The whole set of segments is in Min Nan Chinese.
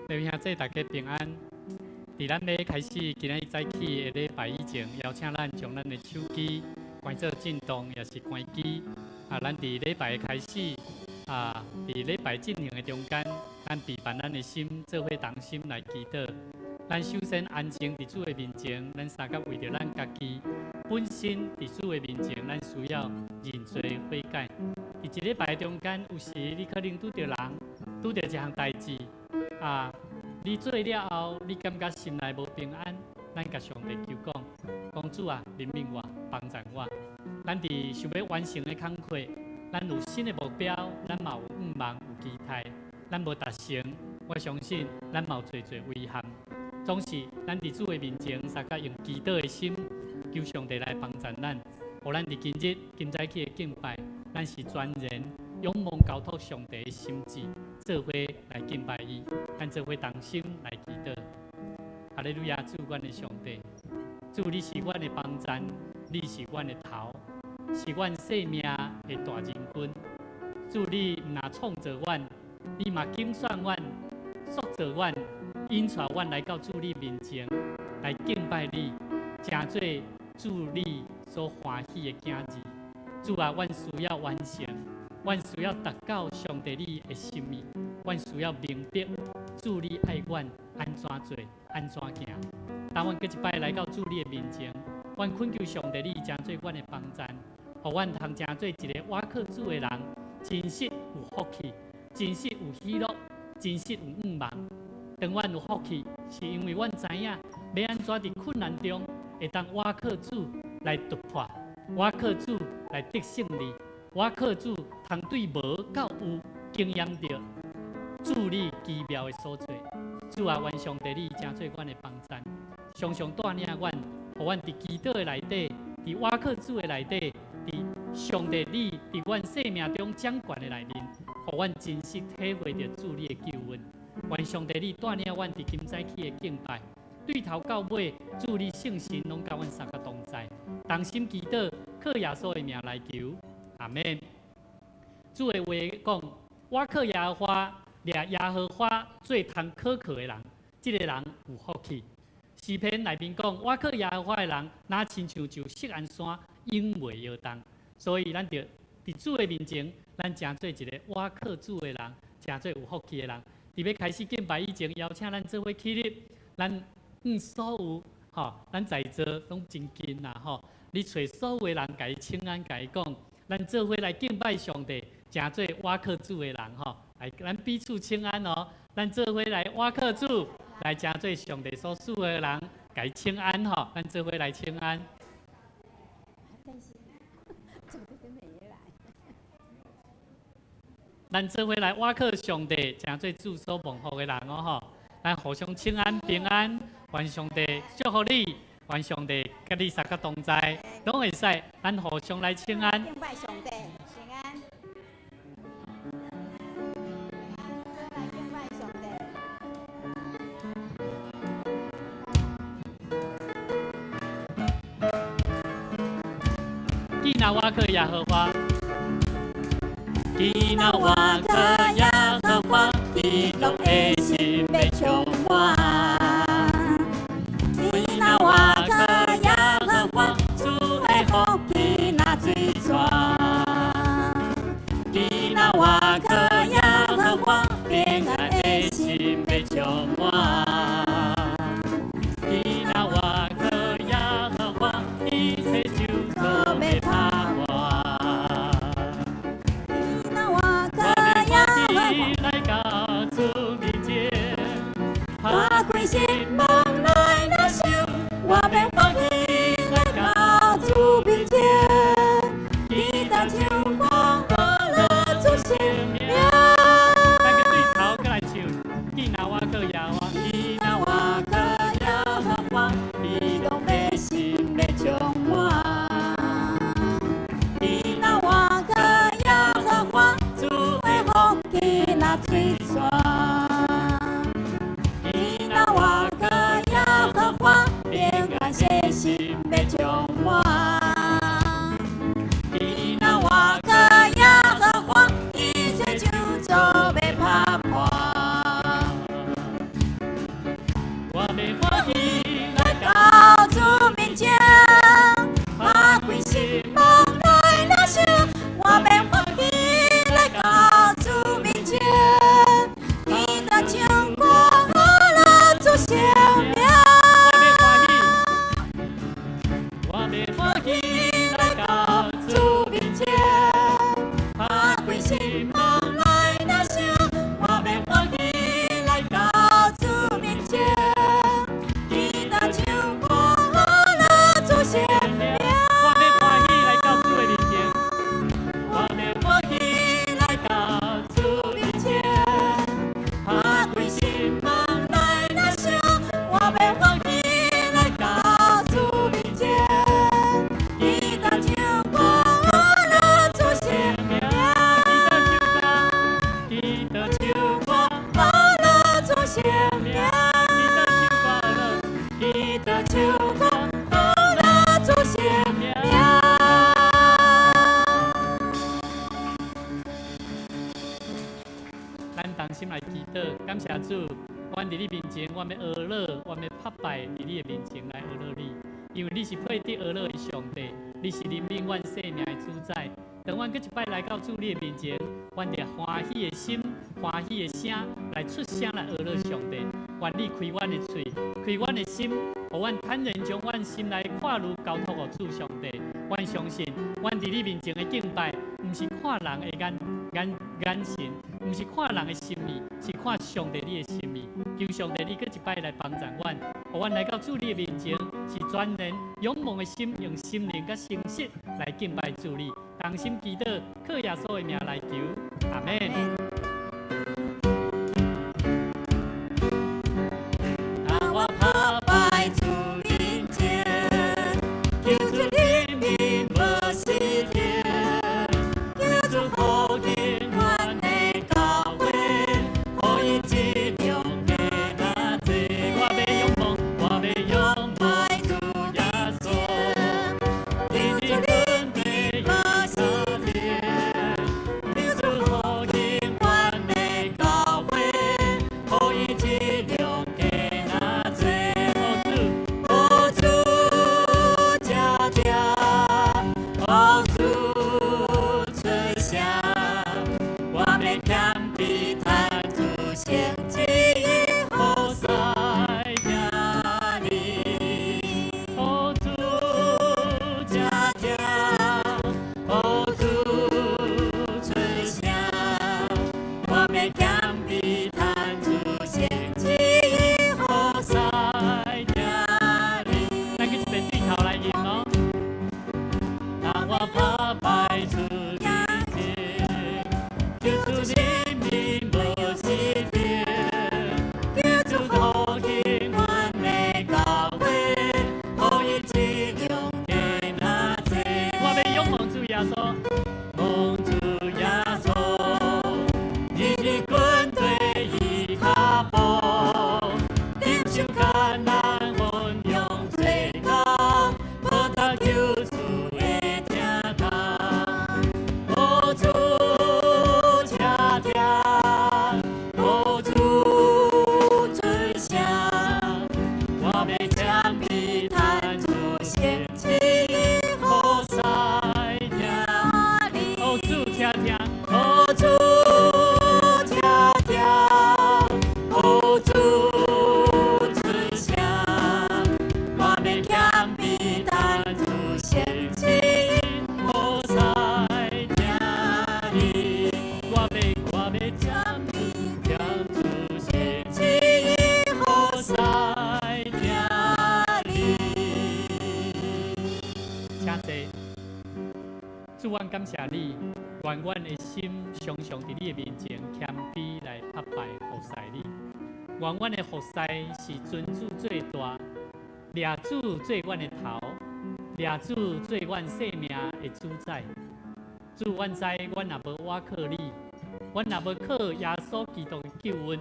各位兄弟，大家平安。佇咱欲開始今仔日早起的禮拜以前，邀請咱將咱的手機關做震動，抑是關機。啊，咱佇禮拜的開始，啊，佇禮拜進行的中間，咱備辦咱的心，做伙同心來祈禱。咱首先安靜佇主的面前，咱相佮為著咱家己本身佇主的面前，咱需要認罪悔改。佇一禮拜中間，有時你可能拄著人，拄著一項代誌，啊，你做了後，你感覺心內無平安，咱共上帝求講，講主啊，憐憫我，幫助我。咱佇想欲完成的工課，咱有新的目標，咱嘛有願望，有期待，咱無達成，我相信咱嘛有濟濟遺憾。總是咱佇主的面前，相佮用祈禱的心，求上帝來幫助咱。予咱佇今日今早起的敬拜，咱是全然仰望交託上帝的心志，做伙來敬拜伊，咱做伙同心來祈禱。哈利路亞，主阮的上帝，主你是阮的幫贊，你是阮的頭，是阮生命的大仁君。主你毋若創造阮，你嘛揀選阮，塑造阮，引帶阮來到主你面前來敬拜你，成做主你所歡喜的囝兒。主啊，阮需要完成，阮需要達到上帝你的心意，阮需要明白主你愛阮按怎做，按怎行。當阮閣一擺來到主你的面前，阮懇求上帝你成做阮的幫贊，予阮通成做一個倚靠主的人，真實有福氣，真實有喜樂，真實有向望。當阮有福氣，是因為阮知影欲按怎佇困難中會當倚靠主來突破，倚靠主來得勝利，倚靠主通對無到有經驗著主你奇妙的所做。主啊，願上帝你成做阮的幫贊，常常帶領阮，予阮佇祈禱的內底，佇倚靠主的內底，佇上帝你佇阮生命中掌權的內面，予阮真實體會著主你的救恩。願上帝你帶領阮佇今早起的敬拜，對頭到尾，主你聖神攏佮阮三個同在，同心祈禱，靠耶穌的名來求，阿們。主的話講，倚靠耶和華，掠耶和華做通可靠的人，這個人有福氣。詩篇內面講，倚靠耶和華的人，若親像就錫安山，永袂搖動。所以，咱著佇主的面前，咱成做一個倚靠主的人，成做有福氣的人。佇欲開始敬拜以前，邀請咱做伙起立，咱所有吼，咱在座攏真近啦吼。你揣所有的人，共伊請安，共伊講，咱做伙來敬拜上帝，成做倚靠主的人吼。來，咱彼此請安哦。咱做伙來倚靠主，來成做上帝所賜的人，共伊請安吼。咱做伙來請安。但是做得都沒來。咱做伙來倚靠上帝，成做主所蒙福的人哦吼。咱互相請安平安，願上帝祝福你，願上帝佮你三個同在，攏會使。咱互相來請安。敬拜上帝，平安。來敬拜上帝。囝仔倚靠耶和華，囝仔倚靠耶和華，喜樂的心欲充滿。囝仔倚靠耶和華，主的福氣若水泉。囝仔倚靠耶和華，平安的心欲充滿。囝仔倚靠耶和華，一切咒詛欲拍破。囝仔倚靠耶和華，來到主面前，心來祈禱，感謝主，阮佇你面前，阮欲呵咾，阮欲拍敗佇你的面前來呵咾你，因為你是配得呵咾的上帝，你是憐憫阮性命的主宰。當阮閣一擺來到主你的面前，阮著歡喜的心、歡喜的聲來出聲來呵咾上帝。願你開阮的喙，開阮的心，予阮坦然將阮心內掛慮交託予主上帝。阮相信，阮佇你面前的敬拜，毋是看人的眼神，毋是看人的心意，是看上帝你的心意。求上帝你閣一擺來幫助阮，予阮來到主你的面前，是全然勇猛的心，用心靈佮誠實來敬拜主你。同心祈禱，靠耶穌的名來求，阿們。當我拍敗主面前，求主憐憫無時停，求主復興阮的教會，予伊質量加若濟。我欲仰望，我欲仰望主耶穌，日日軍隊伊跤步，求主復興阮的教會，予伊質量加若濟。哦主，哦主，聽聽，哦主出聲，我欲謙卑趁主聖旨意，服侍聽你。哦主，聽聽，哦主出聲，我欲謙卑趁主聖旨意，服侍聽你。咱去一遍對頭來吟哦。當我拍敗主面前，求主憐憫無時停，求主復興阮的教會，予伊質量加若濟。我欲仰望主耶穌，望主耶穌，日日跟隨伊跤步，忍受艱難奮勇做工，報答救主的疼痛。哦主，聽聽，哦主出聲，我欲謙卑趁主聖旨意，服侍聽你。哦主，聽聽，哦主，聽聽，哦主出聲，我欲謙卑趁主聖旨意，服侍聽你。我欲謙卑趁主聖旨意，服侍聽你。請坐。主，阮感謝你，願阮的心常常佇你的面前謙卑來拍敗服侍你。願阮的服侍是尊主做大，掠主做阮的頭，掠主做阮生命的主宰。主，阮知阮若無倚靠你，阮若無靠耶穌基督的救恩，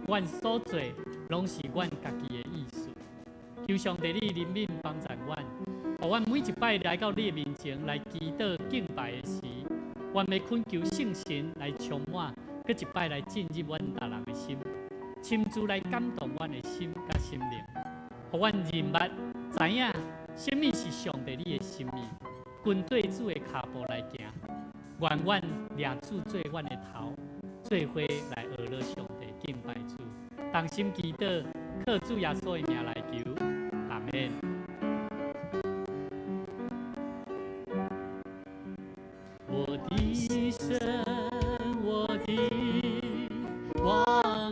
阮所做攏是阮家己的意思。求上帝你憐憫幫助阮，予阮每一擺來到你的面前來祈禱敬拜的時，阮欲懇求聖神來充滿，閣一擺來進入阮逐人的心，親自來感動阮的心佮心靈，予阮認捌知影啥物是上帝你的心意，跟綴主的跤步來行。願阮掠主做阮的頭，做伙來呵咾上帝敬拜主，同心祈禱，靠主耶穌的名來求，阿們。我的神，我的王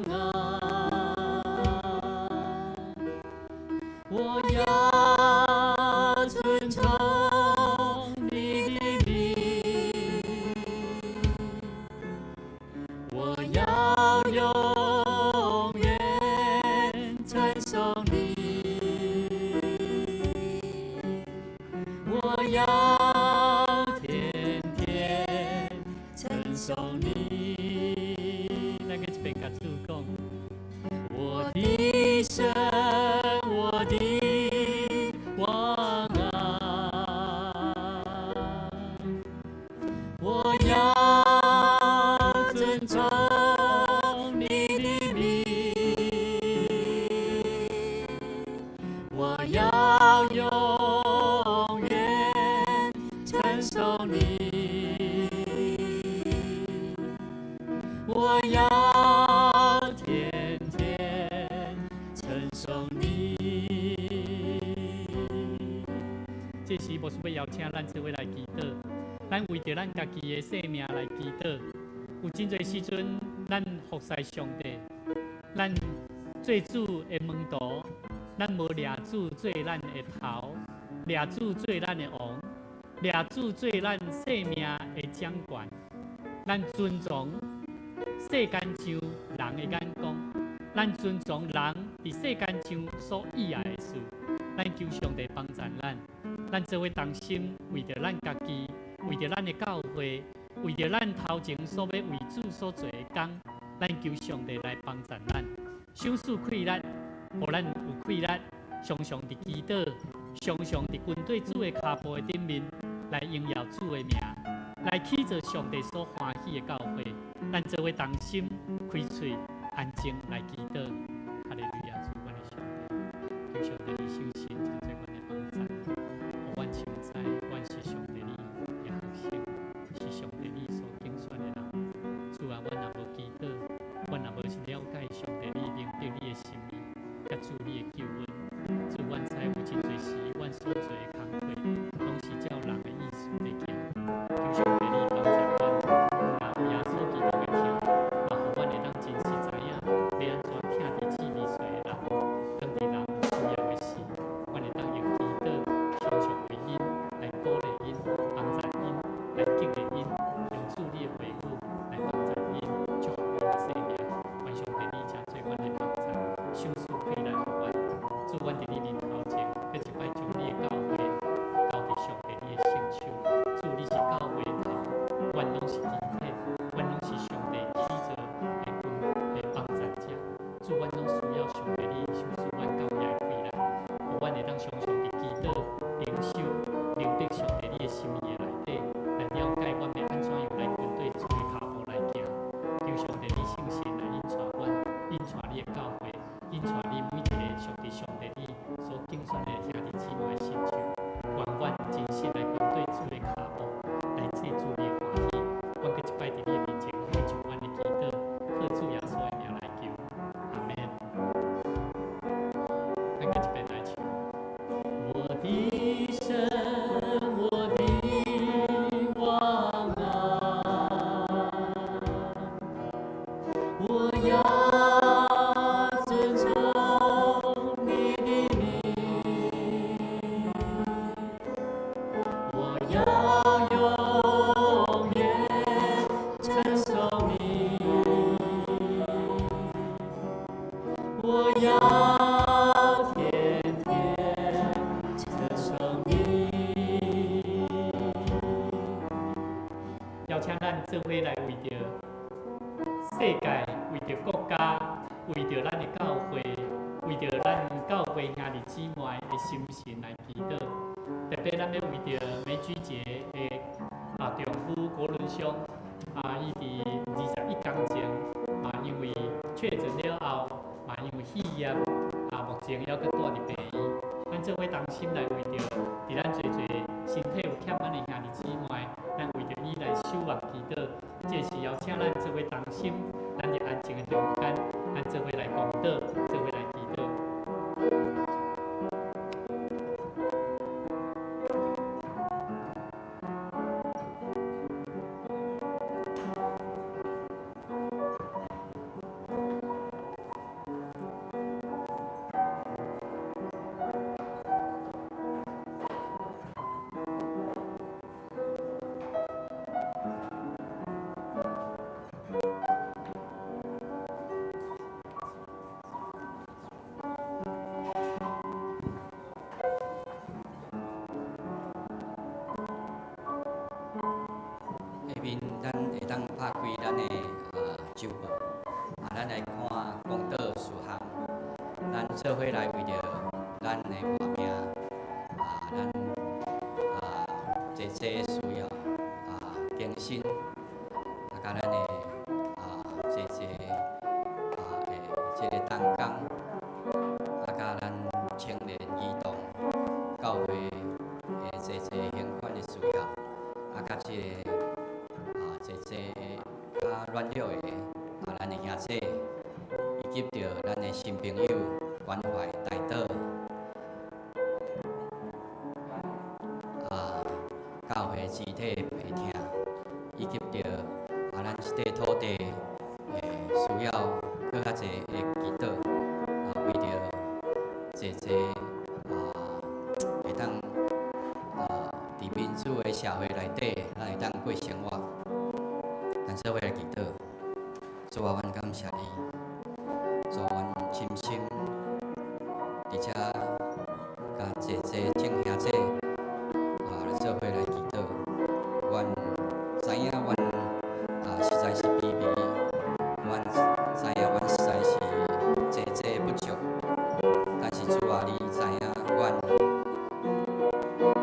啊，我要尊崇你的名，我要永遠稱頌你，我要天天稱頌你。咱閣一遍共主講，我的神，我的王啊，我要尊崇你我要天天稱頌你。這時牧師欲邀請咱做伙來祈禱，咱為著咱家己的性命來祈禱。有真濟時陣，咱服侍上帝，咱做主的門徒，咱無掠主做咱的頭，掠主做咱的王，掠主做咱生命的掌權。咱尊重世間上人的眼光，咱尊重人佇世間上所意愛的事。咱求上帝幫助咱，咱做伙同心，為著咱家己，為著咱的教會，為著咱頭前所欲為主所做的工，咱求上帝來幫助咱，賞賜氣力，予咱有氣力，常常佇祈禱，常常佇跟綴主的跤步的頂面，來榮耀主的名，來起造上帝所歡喜的教會。咱做伙同心開喙，安靜來祈禱。哈利路亞，主阮的上帝，求上帝你聖神真濟阮的幫助，予阮清知，阮是上帝你的學生，是上帝你所揀選的人。主啊，阮若無祈禱，阮若無去了解上帝你明白你的心意，佮主你的救恩。主，阮知有真濟時，阮所做的工課，攏是照人的意思咧行。求上帝你幫助阮，若有耶穌基督的疼，嘛予阮會當真實知影，欲按怎疼佇姊妹細的人，當佇人有需要的時，阮會當用祈禱，常常為𪜶來鼓勵𪜶，幫助𪜶，來激勵𪜶，用主你的話語來幫助𪜶，祝福阮的生命。願上帝你誠做阮的幫助，賞賜氣力予阮。主，阮佇你面頭前，閣一擺將你的教會交佇上帝你的聖手。主，你是教會的頭，阮攏是肢體，阮攏是上帝起造的軍的幫助者。主，阮攏需要上帝你賞賜阮教會的氣力，予阮會當常常佇祈禱、靈修，明白上帝你的心意的內底，來了解阮欲按怎樣來跟綴主的跤步來行。求上帝你聖神來引帶阮，引帶你的教會，引帶你每一個屬佇上帝你所揀選的兄弟姊妹的身上，願阮真實來跟綴主的跤步，來做主你的歡喜。阮閣一擺佇你的面前，獻上阮的祈禱，靠主耶穌的名來求，阿門。咱閣一遍來唱。我的神，我的王啊，我要尊崇你的名，我要永遠稱頌你，我要天天稱頌你。邀請咱做伙來為著世界，為著國家，為著咱的教會，為著咱教會兄弟姊妹的心神來祈禱。特別咱欲為著梅菊姐的丈夫郭倫兄伊佇21工前因為確診了後，嘛因為肺炎目前猶閣蹛佇病院。咱做伙同心來為著佇咱濟濟身體有欠咱的兄弟姊妹，咱為著伊來守望祈禱。這是邀請咱做伙同心，咱佇安靜的中間，咱做伙來公禱，做伙來祈禱。下面咱會當拍開咱的周報，咱來看講道事項，咱做伙來為著咱的活命，咱濟濟需要更新，佮咱的濟濟的這个同工，佮咱青年兒童教會的濟濟相關的需要，佮這个濟濟較軟弱的。咱的兄姊，以及著咱的新朋友關懷代禱，教會肢體病疼，以及著咱這塊土地會需要閣較濟的祈禱，為著濟濟會當佇民主的社會內底，咱會當過生活。咱做伙來祈禱，主啊，阮感謝你，主阮深深佇遮佮濟濟眾兄姊來做伙來祈禱。阮知影阮實在是卑微，阮知影阮實在是濟濟不足，但是主啊，你知影阮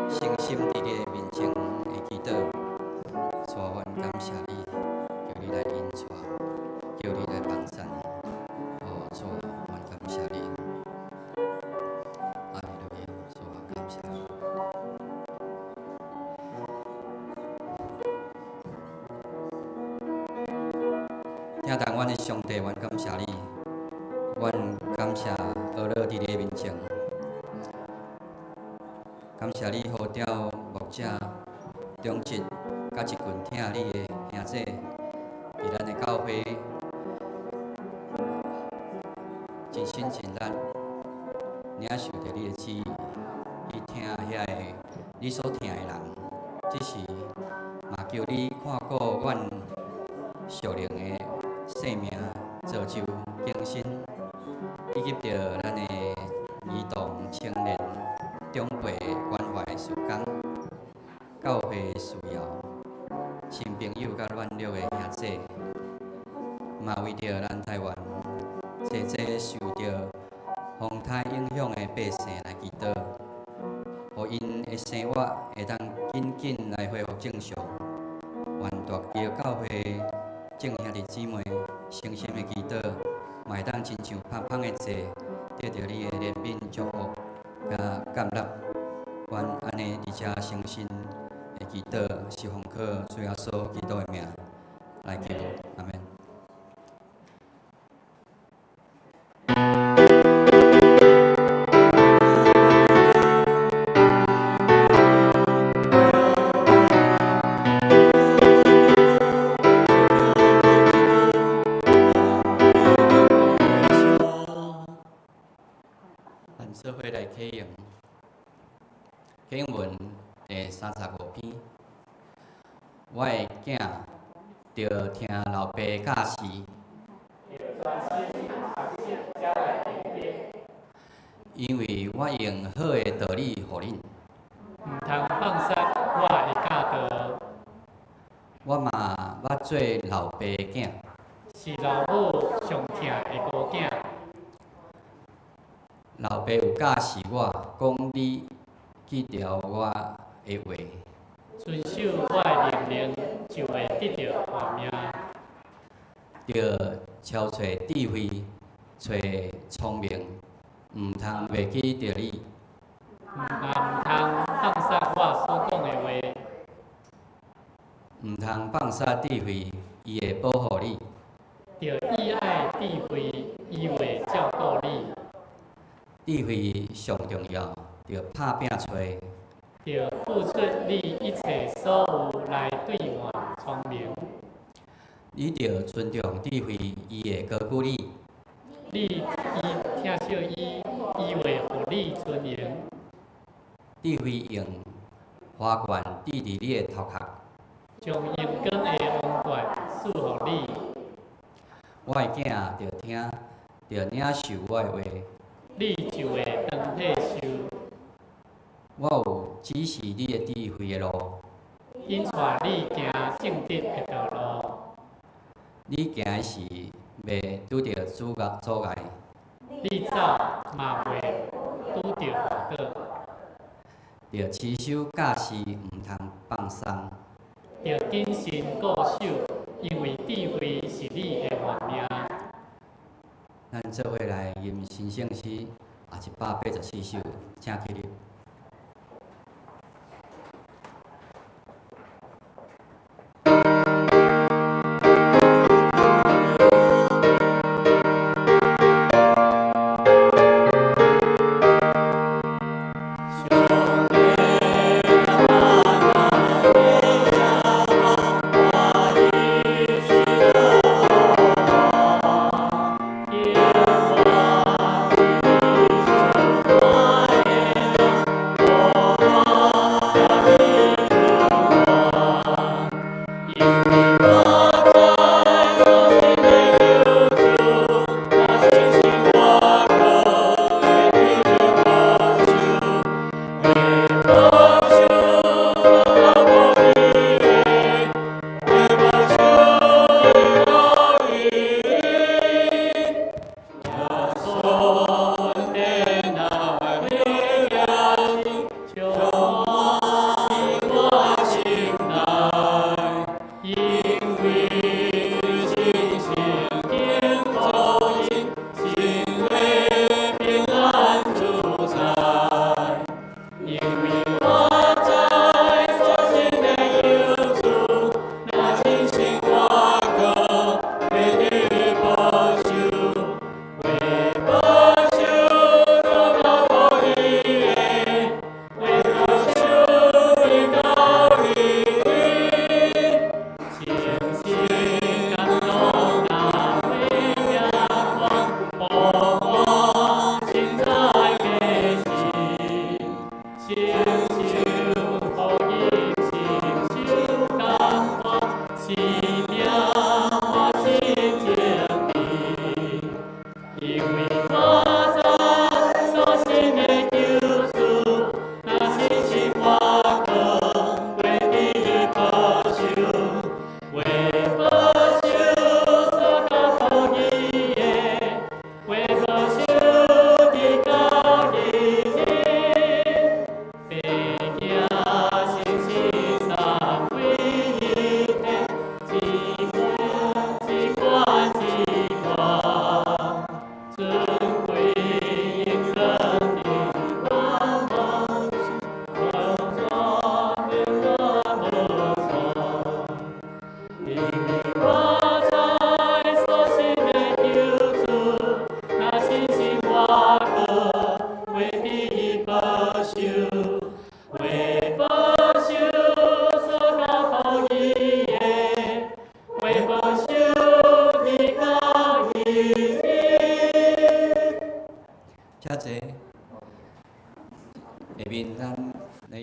誠心佇你的面前的祈禱，主啊，阮感謝你，求你來引帶，求你來幫贊。哦，主啊，阮感謝你。哈利路亞，主啊，感謝你。聽當阮的上帝，阮感謝你，阮感謝阿樂佇你的面前，感謝你呼召牧者、長執佮一群疼你的兄姊，佇咱的教會盡心盡力，領受著你的旨意，去疼遐个你所疼的人。這時嘛求你看顧阮屬靈的生命造就更新，以及著咱的兒童、青年、長輩關懷事工、教會需要、新朋友佮軟弱的兄姊，嘛為著咱台灣濟濟受著風颱影響的百姓來祈禱，予𪜶的生活會當緊緊來恢復正常。願大橋教會眾兄弟姊妹誠心的祈禱，嘛會當親像芳芳的坐，得著你的憐憫祝福佮建立。願按呢佇遮誠心的祈禱，是奉靠主耶穌基督的名來求，阿們。咱做伙來啟用經文第35篇。我的囝著聽老爸教示，因為我用好的道理予恁。毋通放殺我的教導。我嘛捌做老爸的囝，是老母上疼的孤囝。老爸有教示我，講你記牢我的話，遵守我的命令，就會得著活命。著超揣智慧，揣聰明，毋通袂記著你。嘛毋通放殺我所講的話。毋通放殺智慧，伊會保護你。著喜愛智慧，伊會照顧你。智慧上重要，著拍拚揣。著付出你一切所有來兌換聰明。你著尊重智慧，伊會高舉你。你伊疼惜伊，伊會予你尊榮。智慧用花冠戴佇你的頭殼，將榮光的王冠賜予你。我的囝著聽，著領受我的話，你就會長體壽。我有指示你的智慧的路，引帶你行正直的道路。你行的時袂拄著阻礙，你走嘛袂拄著禍倒。著持守教示，毋通放鬆。著謹慎固守，因為智慧是你的活命。咱做伙來吟神聖詩，184首，請起立。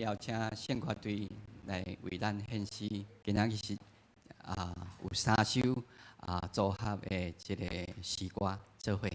邀請聖歌隊來為咱獻詩。今仔日是有三首組合的這个詩歌做伙。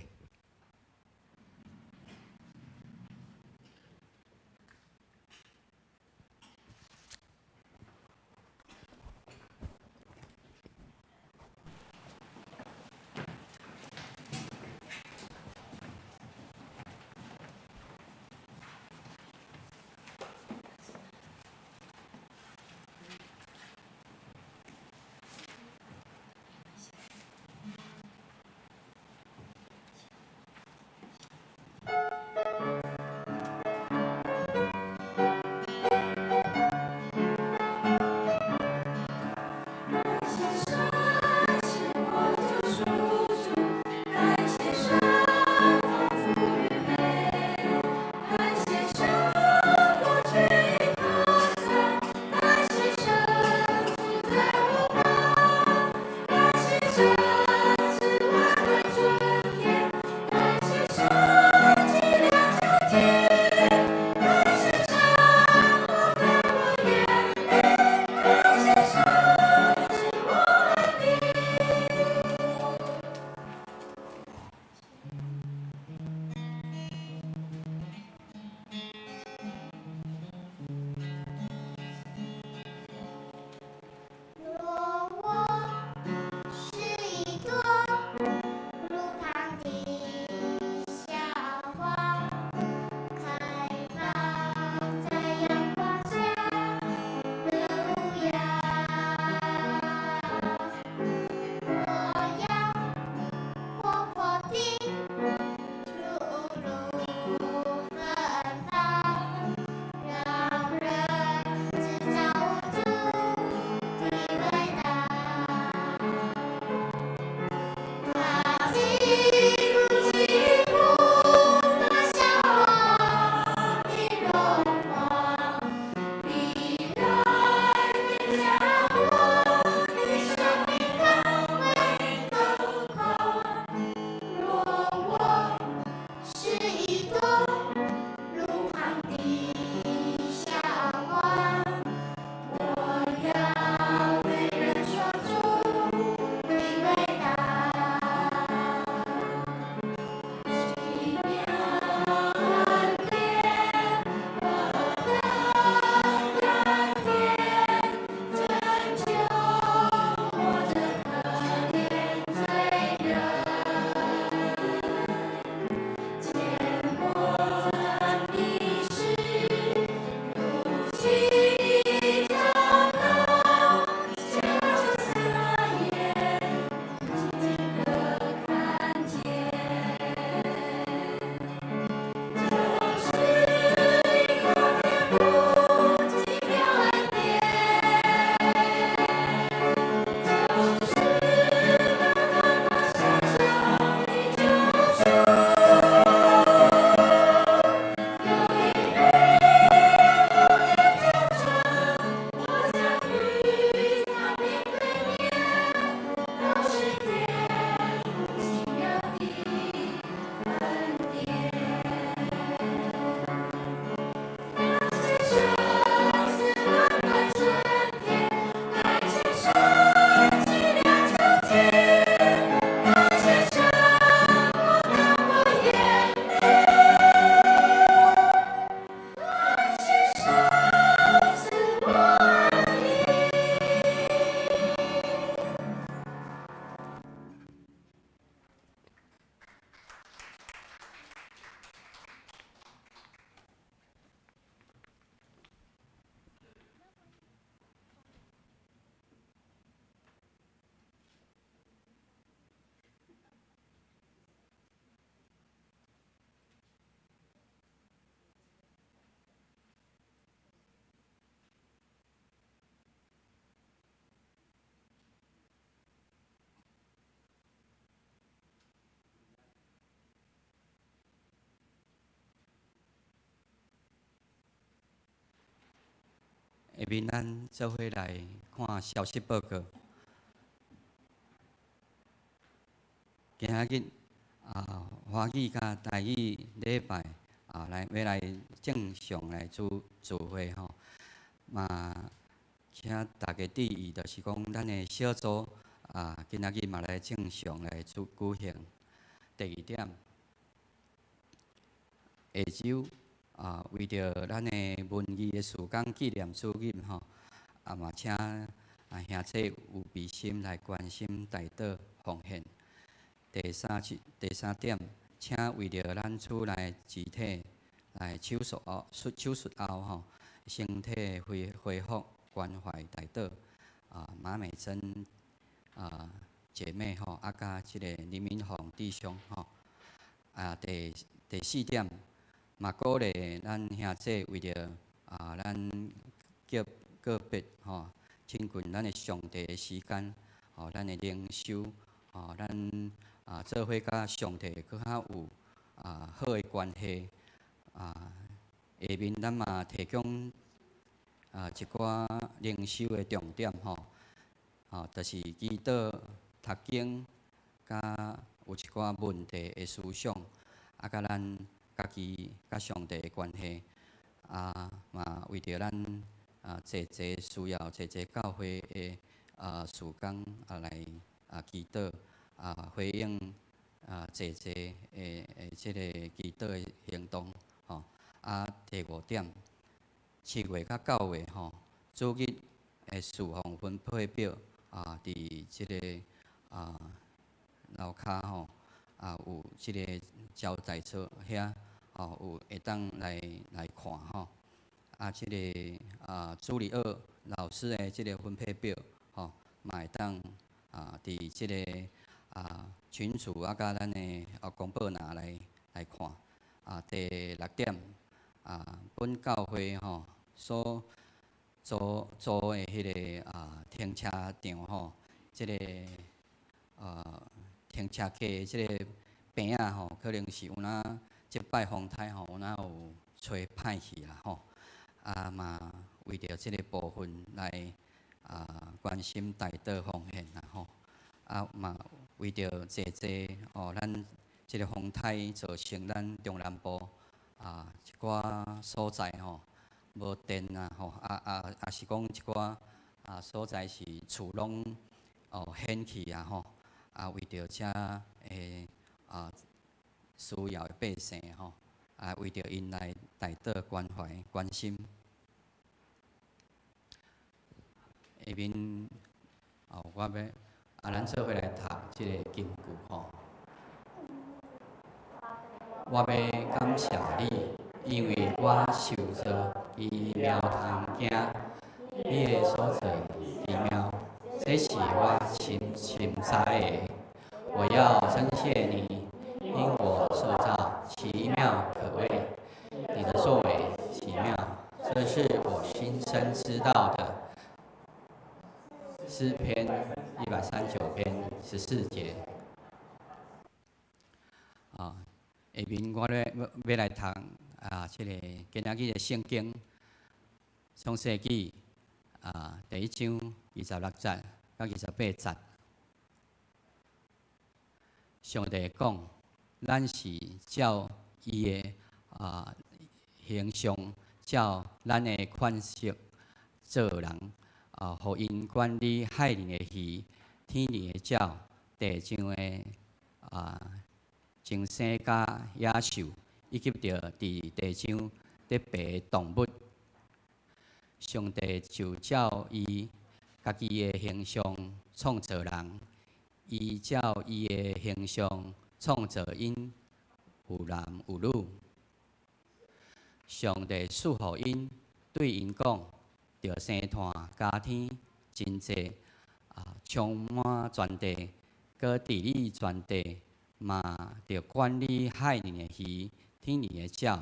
下面咱做伙來看消息報告。今仔日華語佮台語禮拜來欲來正常來聚會吼。嘛，請大家注意，就是講咱的小組啊，今仔日嘛來正常來做舉行。第二點，下週啊，為著咱的文藝的事工紀念主日吼，啊嘛請啊兄弟有悲心來關心代禱奉獻。第三點，請為著咱厝內肢體來手術後吼，身體恢復關懷代禱。啊，馬美珍啊姐妹吼，啊佮這個林明宏弟兄吼。啊，第四點，嘛鼓勵咱兄弟為著啊，咱叫個別吼，親近咱的上帝的時間，吼，咱的靈修，吼，咱啊做伙佮上帝閣較有啊好的關係。啊，下面咱嘛提供啊一寡靈修的重點吼，吼，就是祈禱、讀經，佮有一寡問題的思想，啊，佮咱家己佮上帝的關係，啊，嘛為著咱啊濟濟需要濟濟教會的啊事工啊來啊祈禱啊回應啊濟濟的這个祈禱的行動吼。啊，第五點，7月佮9月吼，主日的事奉分配表啊，佇這个啊樓跤吼啊有這个招待所遐吼有會當來看吼。啊，這个啊主日學老師的這个分配表吼，嘛會當啊佇這个啊群組啊佮咱的啊公報拿來看。啊，第六點，啊，本教會吼所租的彼个啊停車場吼，這个啊停車格的這个棚仔吼，可能是有哪這擺風颱吼，有哪有吹歹去啦吼。啊嘛，為著這个部分來啊關心代禱奉獻啦吼。啊嘛，為著濟濟哦，咱這个風颱造成咱中南部啊一寡所在吼無電啊吼，啊啊啊是講一寡啊所在是厝攏哦掀去啊吼，啊為著遮的啊需要的百姓吼，啊為著𪜶來代禱關懷關心。下面哦，我欲啊，咱做伙來讀這个金句吼。我欲感謝你，因為我受造奇妙通行，你的所造奇妙，這是我深深知的。我要稱謝你，因我受造奇妙可畏，你的作為奇妙，這是我深深知道的。詩篇139篇14節。啊，下面我咧欲來讀啊，這个今仔日的聖經，創世紀啊第一章26節到28節。上帝講，咱是照伊的啊形象，照咱的款式造人，啊，予𪜶管理海裡的魚、天裡的鳥、地上的啊眾生佮野獸，以及著佇地上咧爬的動物。上帝就照伊家己的形象創造人，伊照伊的形象創造𪜶，有男有女。上帝賜福𪜶，對𪜶講：著生湠加添真濟，啊，充滿全地，閣治理全地，嘛著管理海裡的魚、天裡的鳥，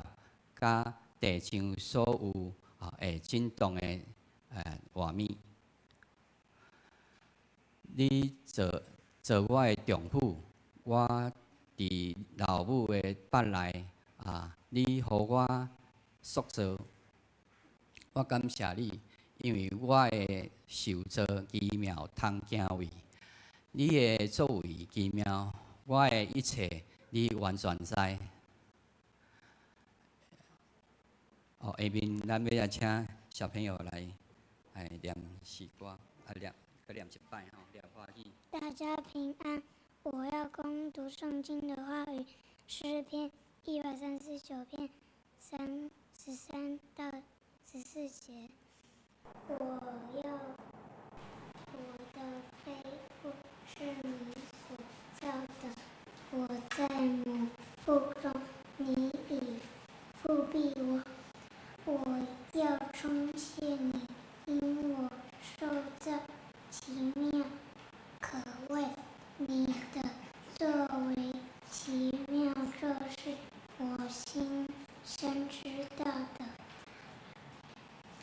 佮地上所有啊會振動的活物。你做我的丈夫，我佇老母的腹內啊，你予我塑造。我感謝你，因為我的受造奇妙通敬畏。你的作為奇妙，我的一切你完全知。哦，下面咱欲來請小朋友來來念詩歌，啊念，閣念一擺吼，念華語。大家平安，我要恭讀聖經的話語，詩篇139篇33到14節。我要我的肺腑是你所造的，我在母腹中，你已覆庇我。我要稱謝你，因我受造奇妙可畏，你的作為奇妙，這是我心深知道的。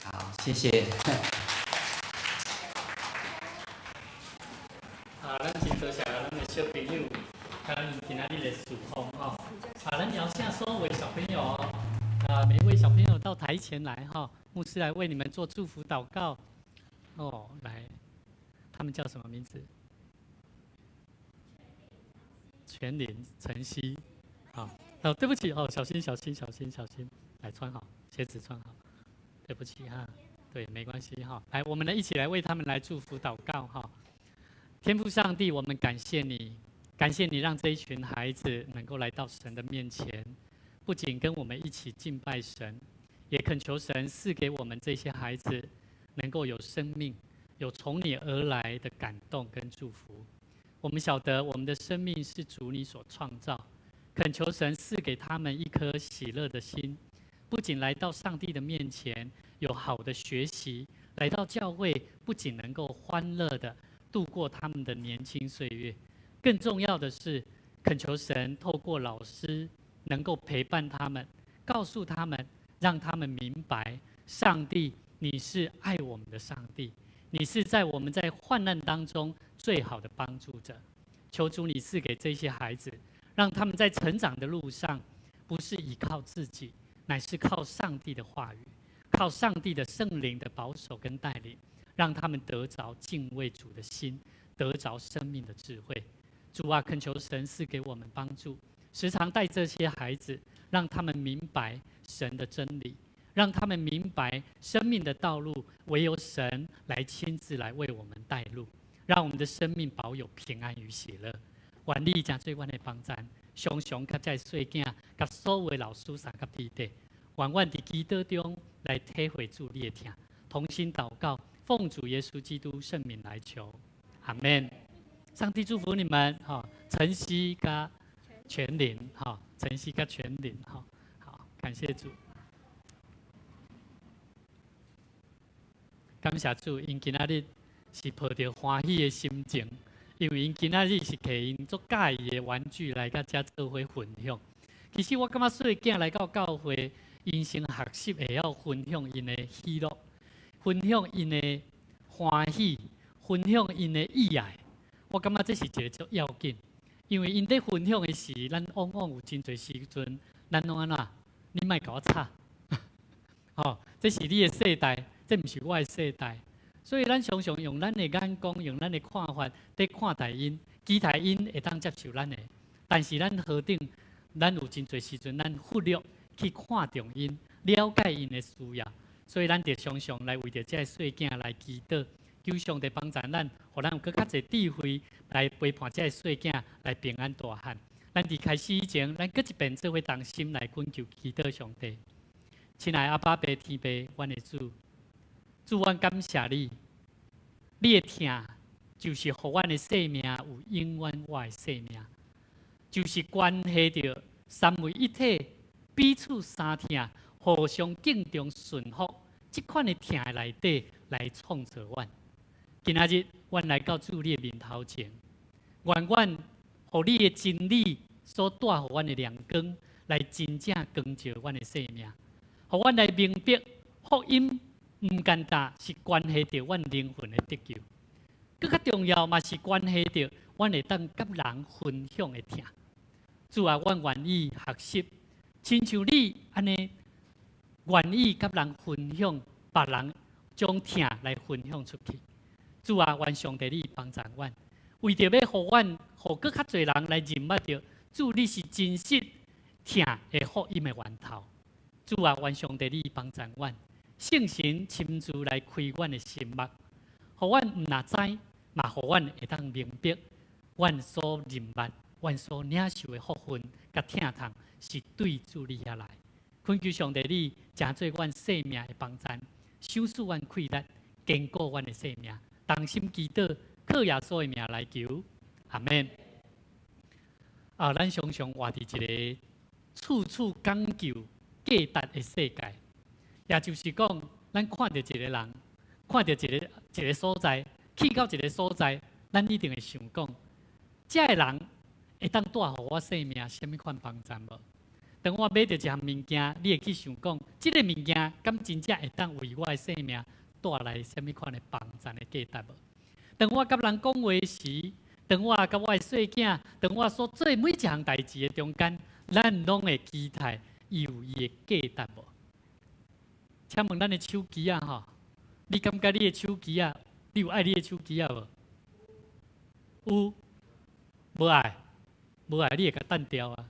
好，謝謝。啊，咱真多謝咱的小朋友，佮𪜶今仔日的侍奉吼。啊，咱邀請所有的小朋友，啊，每一位小朋友到台前來哈，牧師來為你們做祝福禱告。哦，來，他們叫什麼名字？全林、晨曦。好，哦，對不起哦，小心、小心、小心、小心，來穿好鞋子，穿好。對不起哈，對，沒關係哈。來，我們來一起來為他們來祝福禱告哈。天父上帝，我們感謝你，感謝你讓這一群孩子能夠來到神的面前，不僅跟我們一起敬拜神，也懇求神賜給我們這些孩子能夠有生命，有從你而來的感動跟祝福。我們曉得我們的生命是主你所創造，懇求神賜給他們一顆喜樂的心，不僅來到上帝的面前有好的學習，來到教會不僅能夠歡樂的度過他們的年輕歲月，更重要的是，懇求神透過老師能夠陪伴他們，告訴他們，讓他們明白，上帝你是愛我們的上帝，你是在我們在患難當中最好的幫助者。求主你賜給這些孩子，讓他們在成長的路上，不是依靠自己，乃是靠上帝的話語，靠上帝的聖靈的保守跟帶領，讓他們得着敬畏主的心，得着生命的智慧。主啊，懇求神賜給我們幫助，時常帶這些孩子，讓他們明白神的真理，讓他們明白生命的道路，唯有神來親自來為我們帶路，讓我們的生命保有平安與喜樂。願你成做阮的幫贊，常常佮這細囝，佮所有的老師相佮弟弟，願阮佇祈禱中來體會主你的疼，同心禱告，奉主耶穌基督聖名來求，阿門。上帝祝福你們，哈，晨曦佮全靈，哈，晨曦佮全靈，哈，好，感謝主，感謝主，𪜶今仔日是抱著歡喜的心情，因為𪜶今仔日是提𪜶足佮意的玩具來佮遮做伙分享。其實我感覺細囝來到教會，𪜶先學習會曉分享𪜶的喜樂，分享𪜶的歡喜，分享𪜶的意愛。我感覺這是一個足要緊，因為𪜶佇分享的時，咱往往有真濟時陣，咱攏按怎？你莫共我吵，吼，這是你的世代，這毋是我的世代，所以咱常常用咱的眼光，用咱的看法，佇看待𪜶，期待𪜶會當接受咱的，但是咱何等，咱有真濟時陣，咱忽略去看重𪜶，了解𪜶的需要，所以咱著常常來為著這个細囝來祈禱。求上帝幫助咱，予咱有閣較濟智慧來陪伴這个細囝來平安大漢。咱佇開始以前，咱閣一遍做伙同心來懇求祈禱上帝。親愛的阿爸父天父，阮的主，主，阮感謝你，你的疼就是予阮的生命有永遠活的生命，就是關係著三位一體彼此相疼、互相敬重、順服，這款的疼的內底來創造阮。今仔日，阮來到主你的面頭前，願阮予你的真理所帶予阮的亮光，來真正光照阮的生命，予阮來明白福音毋單單是關係著阮靈魂的得救，閣較重要嘛是關係著阮會當佮人分享的疼。主啊，阮願意學習，親像你按呢願意佮人分享，別人將疼來分享出去。主啊，願上帝你幫助阮，為著欲予阮，予閣較濟人來認捌著，主你是真實疼的福音的源頭。主啊，願上帝你幫助阮，聖神親自來開阮的心目，予阮毋若知，嘛予阮會當明白，阮所認捌、阮所領受的福分佮疼痛是對主你遐來。懇求上帝你，成做阮生命的幫贊，賞賜阮氣力，堅固阮的生命。同心祈禱，靠耶穌的名來求，阿門。啊，咱常常活佇一個處處講究價值的世界，也就是講，咱看著一個人，看著一個所在，去到一個所在，咱一定會想講，這个人會當帶予我生命啥物款幫贊無？當我買著一項物件，你會去想講，這个物件敢真正會當為我的生命帶來啥物款的幫贊的價值無？當我佮人講話時，當我佮我的細囝，當我所做每一項代誌的中間，咱攏會期待伊有伊的價值無？請問咱的手機仔吼，你感覺你的手機仔，你有愛你的手機仔無？有，無愛，無愛，你會共擲掉啊？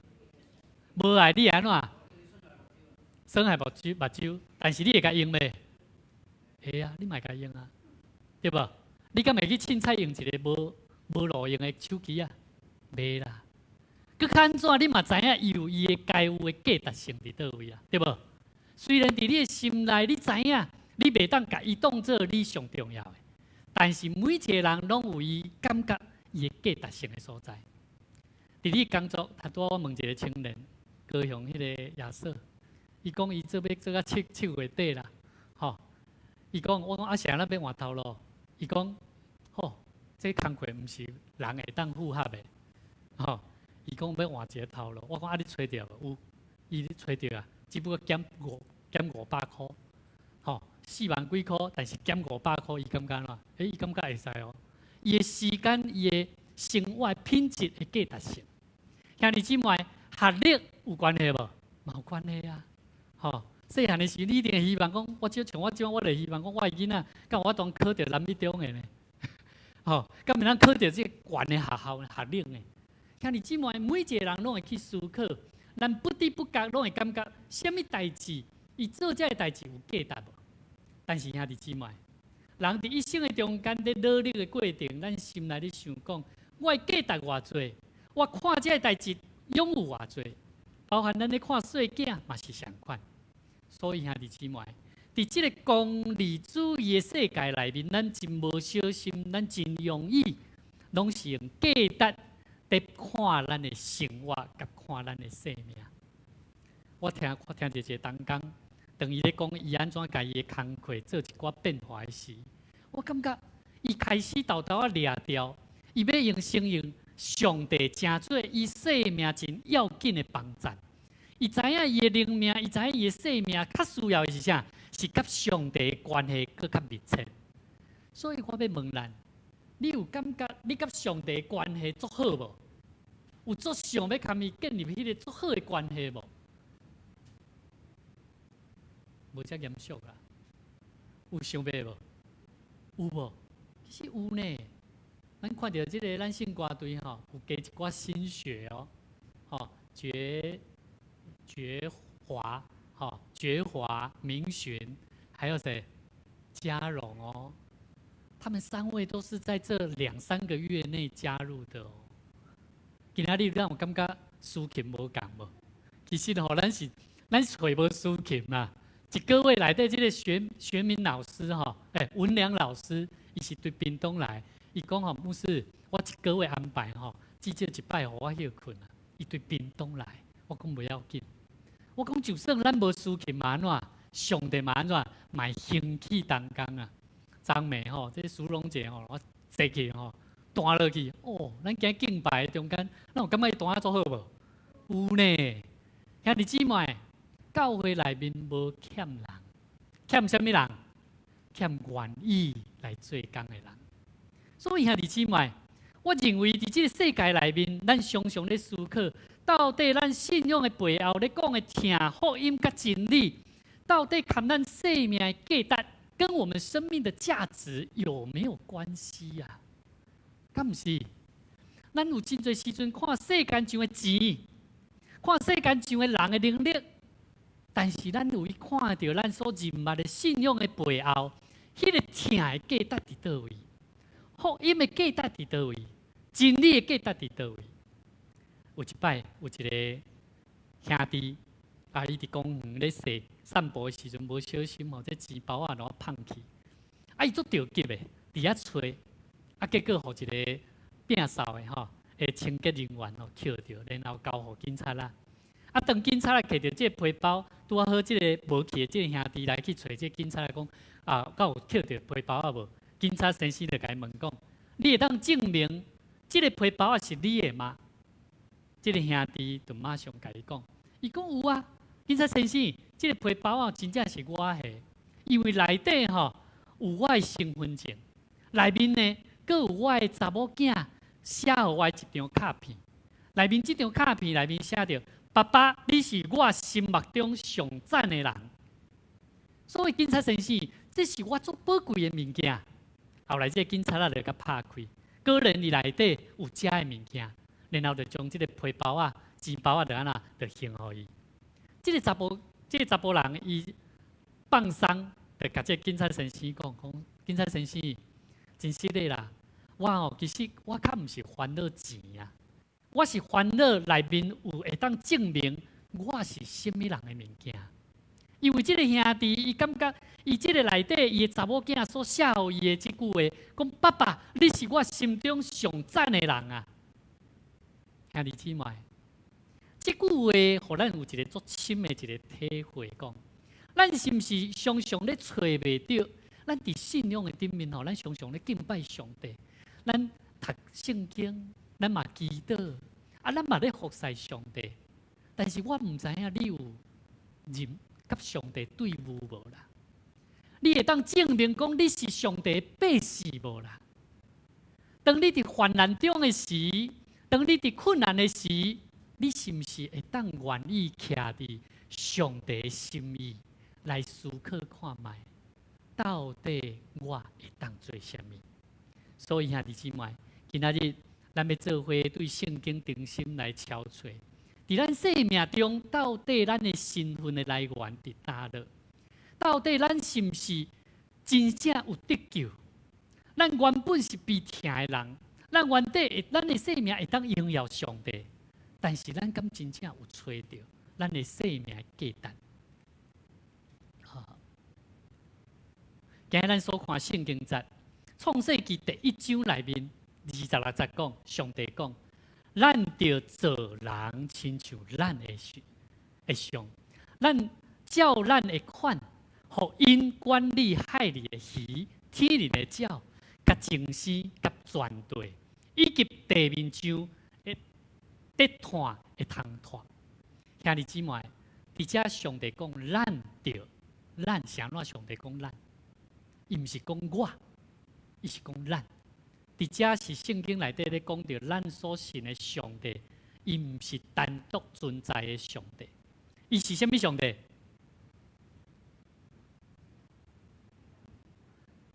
無愛你會按怎？傷害目睭目睭，但是你會共用袂？會啊，你嘛會共用啊，對無？你敢會去凊彩用一个無路用的手機仔？袂啦。閣較按怎，你嘛知影伊有伊的該有的價值性佇佗位啊，對無？雖然佇你的心內，你知影你袂當共伊當做你上重要的，但是每一个人攏有伊感覺伊的價值性的所在。佇你工作，頭拄仔我問一个青年，高雄彼个亞瑟，伊講伊做欲做到7月底啦，吼。伊講我講啊，是按怎欲換頭路？伊講吼，這工課毋是人會當負荷的，吼。伊講欲換一个頭路，我講啊，你揣著無？有，伊揣著啊，只不過減500箍，吼，4萬幾箍，但是減五百箍，伊感覺按怎？欸，伊感覺會使哦。伊的時間，伊的生活品質的價值性，兄弟姊妹，學歷有關係無？嘛有關係啊，吼。細漢的時，你一定會希望講，我像我這種，我就希望講，我的囡仔，敢有法度考著南一中的呢？吼，敢會當考著這個懸的學校學歷的？兄弟姊妹，每一個人攏會去思考，咱不知不覺攏會感覺，啥物代誌，伊做這个代誌有價值無？但是兄弟姊妹，人佇一生的中間，佇努力的過程，咱心內咧想講，我的價值偌濟，我看這个代誌擁有偌濟，包含咱咧看細囝嘛是相款。所以兄弟姊妹，佇這个功利主義的世界內面，咱真無小心，咱真容易攏是用價值佇看咱的生活，佮看咱的生命。我聽著一个同工，當伊咧講伊按怎共伊的工課做一寡變化的時，我感覺伊開始沓沓仔掠著，伊欲用承認上帝成做伊生命真要緊的幫贊。伊知影伊的靈命，伊知影伊的生命較需要的是啥？是佮上帝的關係閣較密切。所以我欲問咱，你有感覺你佮上帝的關係足好無？有足想欲共伊建立彼个足好的關係無？無遮嚴肅啦。有想欲無？有無？其實有呢。咱看著這个咱聖歌隊吼，有加一寡新血哦，吼，覺華，吼，覺華、明尋，還有誰？嘉榮哦，他們三位都是在這兩三個月內加入的哦。今仔日咱有感覺司琴無仝無？其實吼，咱是揣無司琴啦。一個月內底，這個學明老師吼，欸，文良老師，伊是對屏東來，伊講吼，牧師，我一個月安排吼，至少一擺予我歇睏啊。伊對屏東來，我講無要緊。我講就算咱無司琴嘛按怎，上帝嘛按怎，嘛會興起同工啊。昨暝吼，這個蘇榮姐吼，我坐去吼，彈落去，哦，咱今日敬拜的中間，咱有感覺伊彈得足好無？有呢，兄弟姊妹，教會內面無欠人，欠啥物人？欠願意來做工的人。所以兄弟姊妹，我認為佇這个世界內面，咱常常咧思考，到底咱信仰的背後咧講的疼福音佮真理，到底佮咱生命的價值跟我們生命的價值有沒有關係呀？敢毋是？咱有真濟時陣看世間上的錢，看世間上的人的能力，但是咱有去看著咱所認捌的信仰的背後，彼個疼的價值佇佗位？福音的價值佇佗位？真理的價值佇佗位？有一擺有一个兄弟，啊，伊佇公園咧踅散步的時陣，無小心吼，這錢包仔予放去，啊，伊足著急的，佇遐揣，啊，結果予一个摒掃的吼，的清潔人員吼抾著，然後交予警察啦。啊，當警察來提著這个皮包，拄仔好這个無去的這个兄弟來去揣這个警察來講，啊，敢有抾著皮包仔無？警察先生就共伊問講：你會當證明這个皮包仔是你的嗎？這个兄弟就馬上共伊講，伊講有啊，警察先生，這个皮包仔真正是我的，因為內底吼有我的身份證，內面呢閣有我的查某囝寫予我的一張卡片，內面這張卡片內面寫著：爸爸，你是我心目中上讚的人。所以警察先生，這是我足寶貴的物件。後來這个警察仔就共拍開，果然伊內底有遮的物件，然後就將這个皮包仔、錢包仔就按怎就還予伊。這个查埔人伊放鬆，就共這个警察先生講講，警察先生，真實的啦，我哦其實我較毋是煩惱錢啊。我是煩惱內面有會當證明我是啥物人的物件，因為這个兄弟伊感覺伊這个內底伊的查某囝所寫予伊的這句話，講爸爸，你是我心中上讚的人啊！兄弟姊妹，這句話予咱有一个足深的一个體會，講咱是毋是常常咧揣袂著？咱佇信仰的頂面吼，咱常常咧敬拜上帝，咱讀聖經。咱嘛祈禱，啊，咱嘛咧服侍上帝，但是我毋知影你有認佮上帝對話無啦？你會當證明講你是上帝的百姓無啦？當你佇患難中的時，當你佇困難的時，你是毋是會當願意徛佇上帝的心意來思考看覓，到底我會當做啥物？所以兄弟姊妹，今仔日咱欲做伙對聖經重新來敲揣，佇咱生命中，到底咱的身份的來源佇佗落？到底咱是毋是真正有得救？咱原本是被疼的人，咱原底咱的生命會當榮耀上帝，但是咱敢真正有揣著咱的生命的價值？好，今日咱所看聖經節，創世記第一章內面26節講，上帝講，咱著造人親像咱的像，咱照咱的款，予𪜶管理海裡的魚、天裡的鳥、佮眾星、佮全地，以及地面上會得湠的蟲蟥。兄弟姊妹，佇遮上帝講，咱著，咱是按怎上帝講咱？伊毋是講我，伊是講咱。佇遮是聖經內底咧講著，咱所信的上帝，伊毋是單獨存在的上帝，伊是啥物上帝？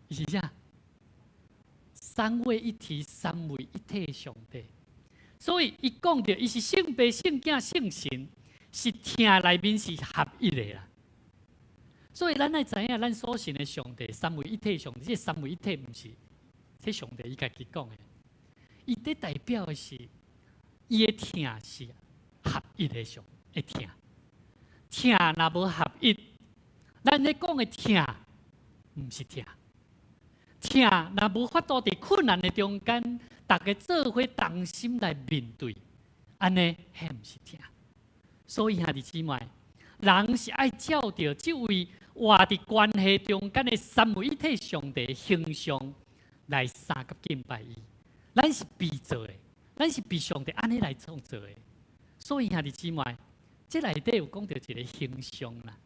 伊是啥？三位一體、三位一體的上帝。所以伊講著，伊是聖父、聖囝、聖神，是疼內面是合一的啦。所以咱愛知影，咱所信的上帝，三位一體上帝，這三位一體毋是。這上帝伊家己講的，伊咧代表的是，伊的疼是合一的上的疼，疼若無合一，咱咧講的疼，毋是疼，疼若無法度佇困難的中間，逐家做伙同心來面對，按呢，彼毋是疼。所以兄弟姊妹，人是愛照著這位活佇關係中間的三位一體上帝的形象來相佮敬拜伊，咱是被造的，咱是被上帝按呢來創造的。所以兄弟姊妹，這內底有講著一個形象啦。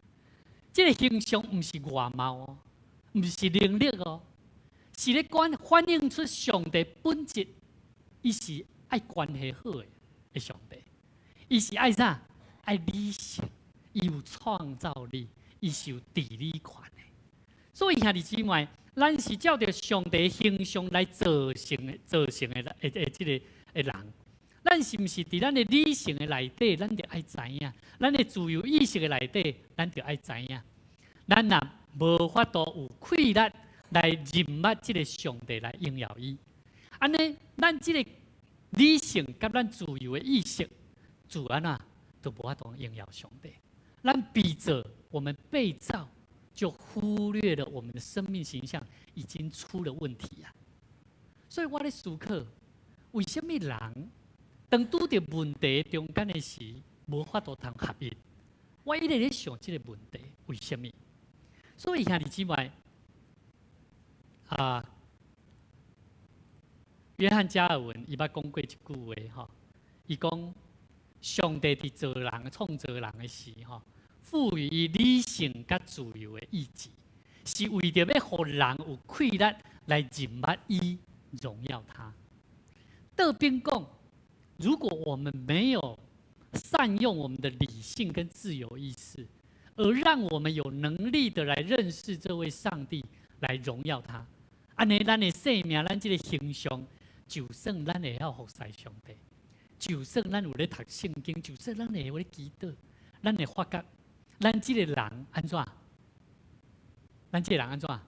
這個形象毋是外貌哦，毋是能力哦，是咧關反映出上帝本質。伊是愛關係好的的上帝，伊是愛啥？愛理性，伊有創造力，伊是有治理權的。所以兄弟姊妹，咱是照著上帝形象來造成的、造成的的的這个的人，咱是毋是佇咱的理性的內底，咱就愛知影；咱的自由意識的內底，咱就愛知影。咱若無法度有氣力來認捌這个上帝來榮耀伊，按呢，咱這个理性佮咱自由的意識，自然啊，就無法度榮耀上帝。咱被造，我們被造，就忽略了我們的生命形象已經出了問題啊！所以我咧思考，為啥物人當拄著問題中間的時，無法度通合一？我一直咧想這个問題，為啥物？所以兄弟姊妹啊，約翰加爾文伊捌講過一句話吼，伊講上帝佇造人、創造人的時吼，賦予伊理性佮自由的意志，是為著欲予人有氣力來認捌伊、榮耀他。倒邊講，如果我們沒有善用我們的理性跟自由意識，而讓我們有能力的來認識這位上帝，來榮耀他，按呢，咱的生命，咱這个形象，就算咱會曉服侍上帝，就算咱有咧讀聖經，就算咱會有咧祈禱，咱會發覺，咱這个人按怎？咱這个人按怎？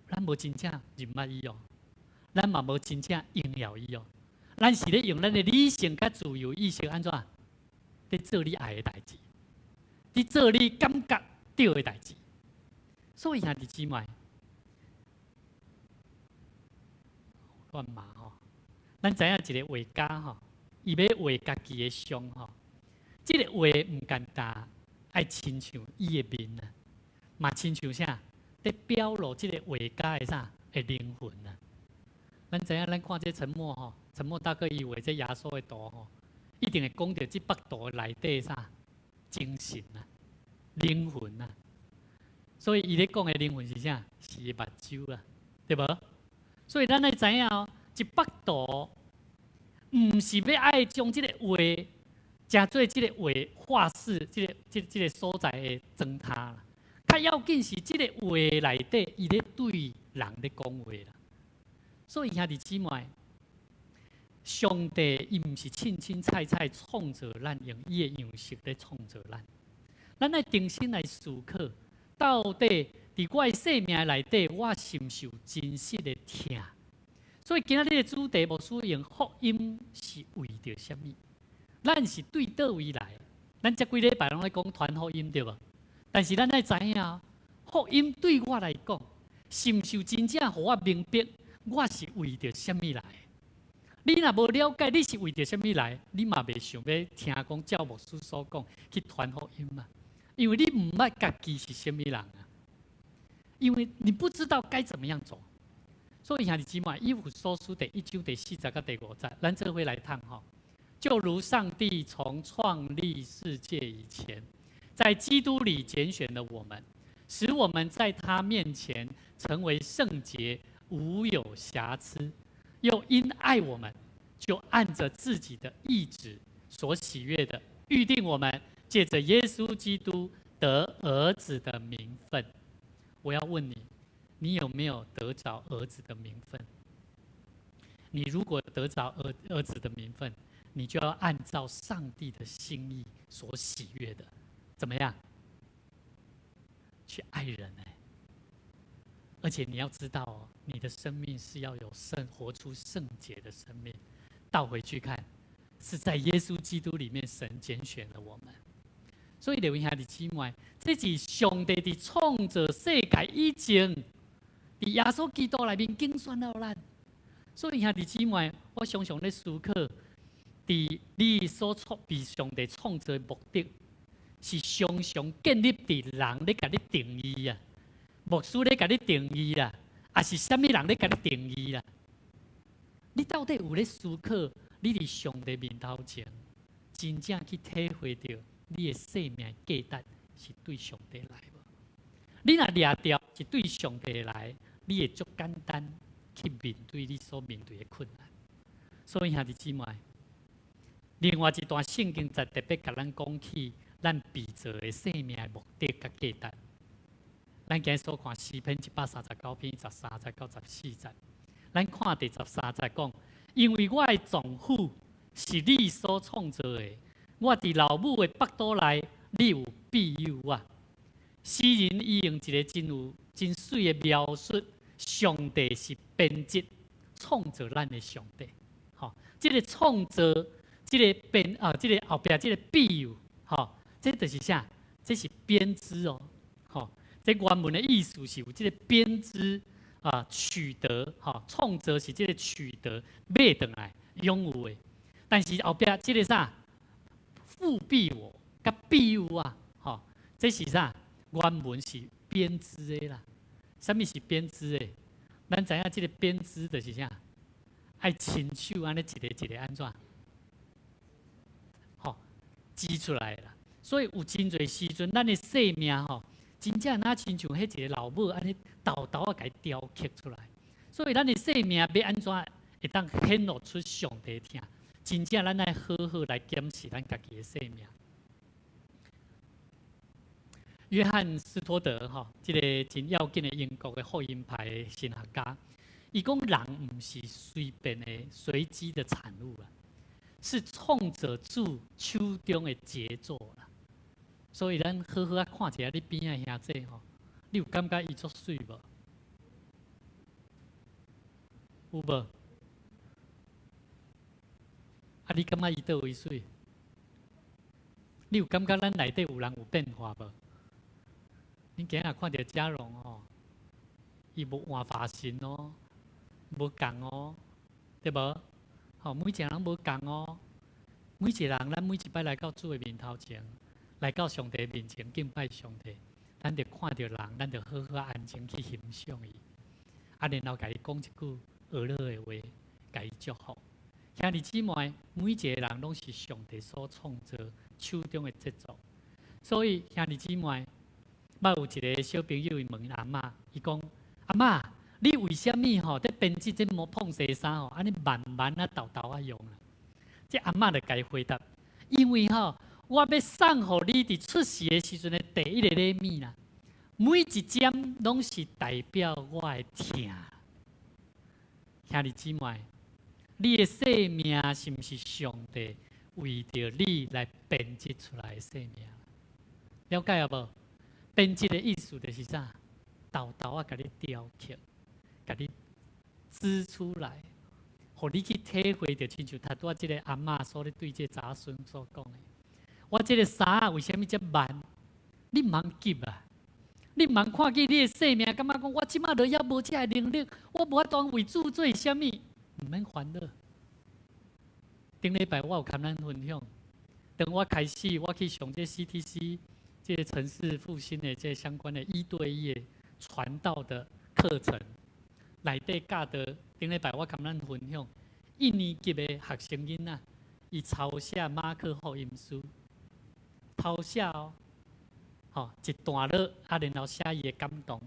咱無真正認捌伊哦，咱嘛無真正榮耀伊哦，咱是咧用咱的理性佮自由意識按怎？咧做你愛的代誌，咧做你感覺對的代誌。所以兄弟姊妹，亂碼吼，咱知影一个畫家吼，伊欲畫家己的像吼，這个畫毋簡單，愛親像伊的面啊，嘛親像啥？咧表露這个畫家的啥？的靈魂啊！咱知影，咱看這陳默吼，陳默大哥伊畫這耶穌的圖吼，一定會講著這幅圖內底啥精神啊、靈魂啊。所以伊咧講的靈魂是啥？是伊目睭啊，對無？所以咱愛知影哦，一幅圖毋是欲愛將這个畫，成做這个畫畫室，這个、這、這个所在的裝呔啦。較要緊是這个畫內底，伊咧對人咧講話啦。所以兄弟姊妹，上帝伊毋是凊凊彩彩創造咱，用伊的樣式咧創造咱。咱愛重新來思考，到底佇我的生命內底，我是毋是有真實的疼？所以今仔日的主題，牧師用福音是為著啥物？咱是對佗位來？咱這幾禮拜攏咧講傳福音對無？但是咱愛知影，福音對我來講，是毋是有真正予我明白，我是為著啥物來？你若無了解你是為著啥物來，你嘛袂想欲聽講照牧師所講去傳福音嘛？因為你毋捌家己是啥物人啊！因為你不知道該怎麼樣做。所以兄弟姊妹，以弗所書第一章第四節佮第五節，咱做伙來讀吼。就如上帝從創立世界以前，在基督裡揀選了我們，使我們在他面前成為聖潔，無有瑕疵。又因愛我們，就按着自己的意旨所喜悅的，預定我們借着耶穌基督得兒子的名分。我要問你，你有沒有得著兒子的名分？你如果得著兒子的名分，你就要按照上帝的心意所喜悅的，怎麼樣去愛人呢？而且你要知道哦，你的生命是要有聖，活出聖潔的生命。倒回去看，是在耶穌基督裡面，神揀選了我們。所以，各位兄弟姊妹，這是上帝佇創造世界以前，佇耶穌基督內面揀選了咱。所以，兄弟姊妹，我常常咧思考，佇你所創被上帝創造的目的，是常常建立佇人咧共你定義啊，牧師咧共你定義啦，抑是啥物人咧共你定義啦？你到底有咧思考？你佇上帝面頭前，真正去體會著你的生命價值是對上帝來無？你若掠著是對上帝來，你會足簡單去面對你所面對的困難。所以兄弟姊妹，另外一段聖經就特別共咱講起咱被造的生命的目的佮價值。咱今日所看詩篇一百三十九篇十三節到十四節，咱看第十三節講，因為我的臟腑是你所創造的。我佇老母的腹肚內，你有庇佑我。詩人伊用一个真有真媠的描述，上帝是編織創造咱的上帝。吼，這个創造，這个編啊，這个後壁這个庇佑，吼，這就是啥？這是編織哦，吼，這原文的意思是有這个編織啊，取得，吼，創造是這个取得買轉來擁有的。但是後壁這个啥？覆庇我，佮庇佑我，吼，這是啥？原文是編織的啦。啥物是編織的？咱知影這个編織就是啥？愛親手按呢一个一个按怎？吼，織出來的啦。所以有真濟時陣，咱的生命吼，真正若親像彼一个老母按呢沓沓仔共伊雕刻出來。所以咱的生命欲按怎會當顯露出上帝疼？真正咱愛好好來檢視咱家己的生命。約翰斯托德吼，這个真要緊的英國的福音派的神學家，伊講人毋是隨便的、隨機的產物啊，是創造主手中的傑作啦。所以咱好好仔看一下你邊仔兄弟吼，你有感覺伊足媠無？有無？啊，你感覺伊佗位媠？你有感覺咱內底有人有變化無？恁今仔看著嘉榮吼，伊無換髮型哦，無仝哦，對無？吼，每一個人無仝哦，每一個人，咱每一擺來到主的面頭前，來到上帝面前敬拜上帝，咱著看著人，咱著好好安靜去欣賞伊，啊，然後共伊講一句和樂的話，共伊祝福。兄弟姊妹，每一個人攏是上帝所創造手中的傑作，所以兄弟姊妹，捌有一個小朋友伊問阿嬤，伊講：阿嬤，你為啥物吼佇編織這毛膨紗衫吼，按呢慢慢仔沓沓仔用啊？這阿嬤就共伊回答：因為吼，我欲送予你佇出世的時陣的第一个禮物啦，每一針攏是代表我的疼。兄弟姊妹，你的生命是毋是上帝為著你來編織出來的生命？了解啊無？編織的意思就是啥？沓沓仔共你雕刻，共你織出來，予你去體會著，親像頭拄仔這个阿嬤所咧對這个查孫所講的。我這个衫仔為啥物遮慢？你毋通急啊！你毋通看見你的生命，感覺講我這馬都猶無這个能力，我無法度為主做啥物，毋免煩惱。頂禮拜我有共咱分享，當我開始我去上這 CTC 這个城市復興的這相關的一對一的傳道的課程，內底教導，頂禮拜我共咱分享，一年級的學生囡仔，伊抄寫馬可福音書，抄寫哦，吼一段落，啊，然後寫伊的感動，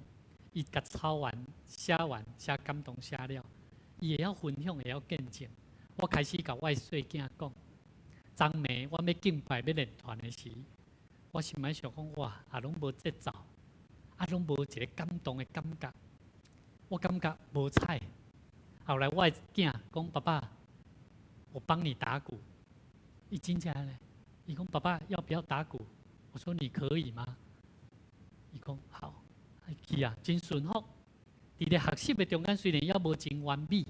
伊共抄完、寫完、寫感動寫了，伊會曉分享，會曉見證。我開始共我的細囝講，昨暝我欲敬拜欲練團的時，我心內想講，哇，也攏無節奏，啊，攏無一个感動的感覺，我感覺無彩。後來我的囝講：爸爸，我幫你打鼓。伊真正咧，伊講爸爸要不要打鼓？我說你可以嗎？伊講好，去啊，真順服。佇咧學習的中間，雖然猶無真完美，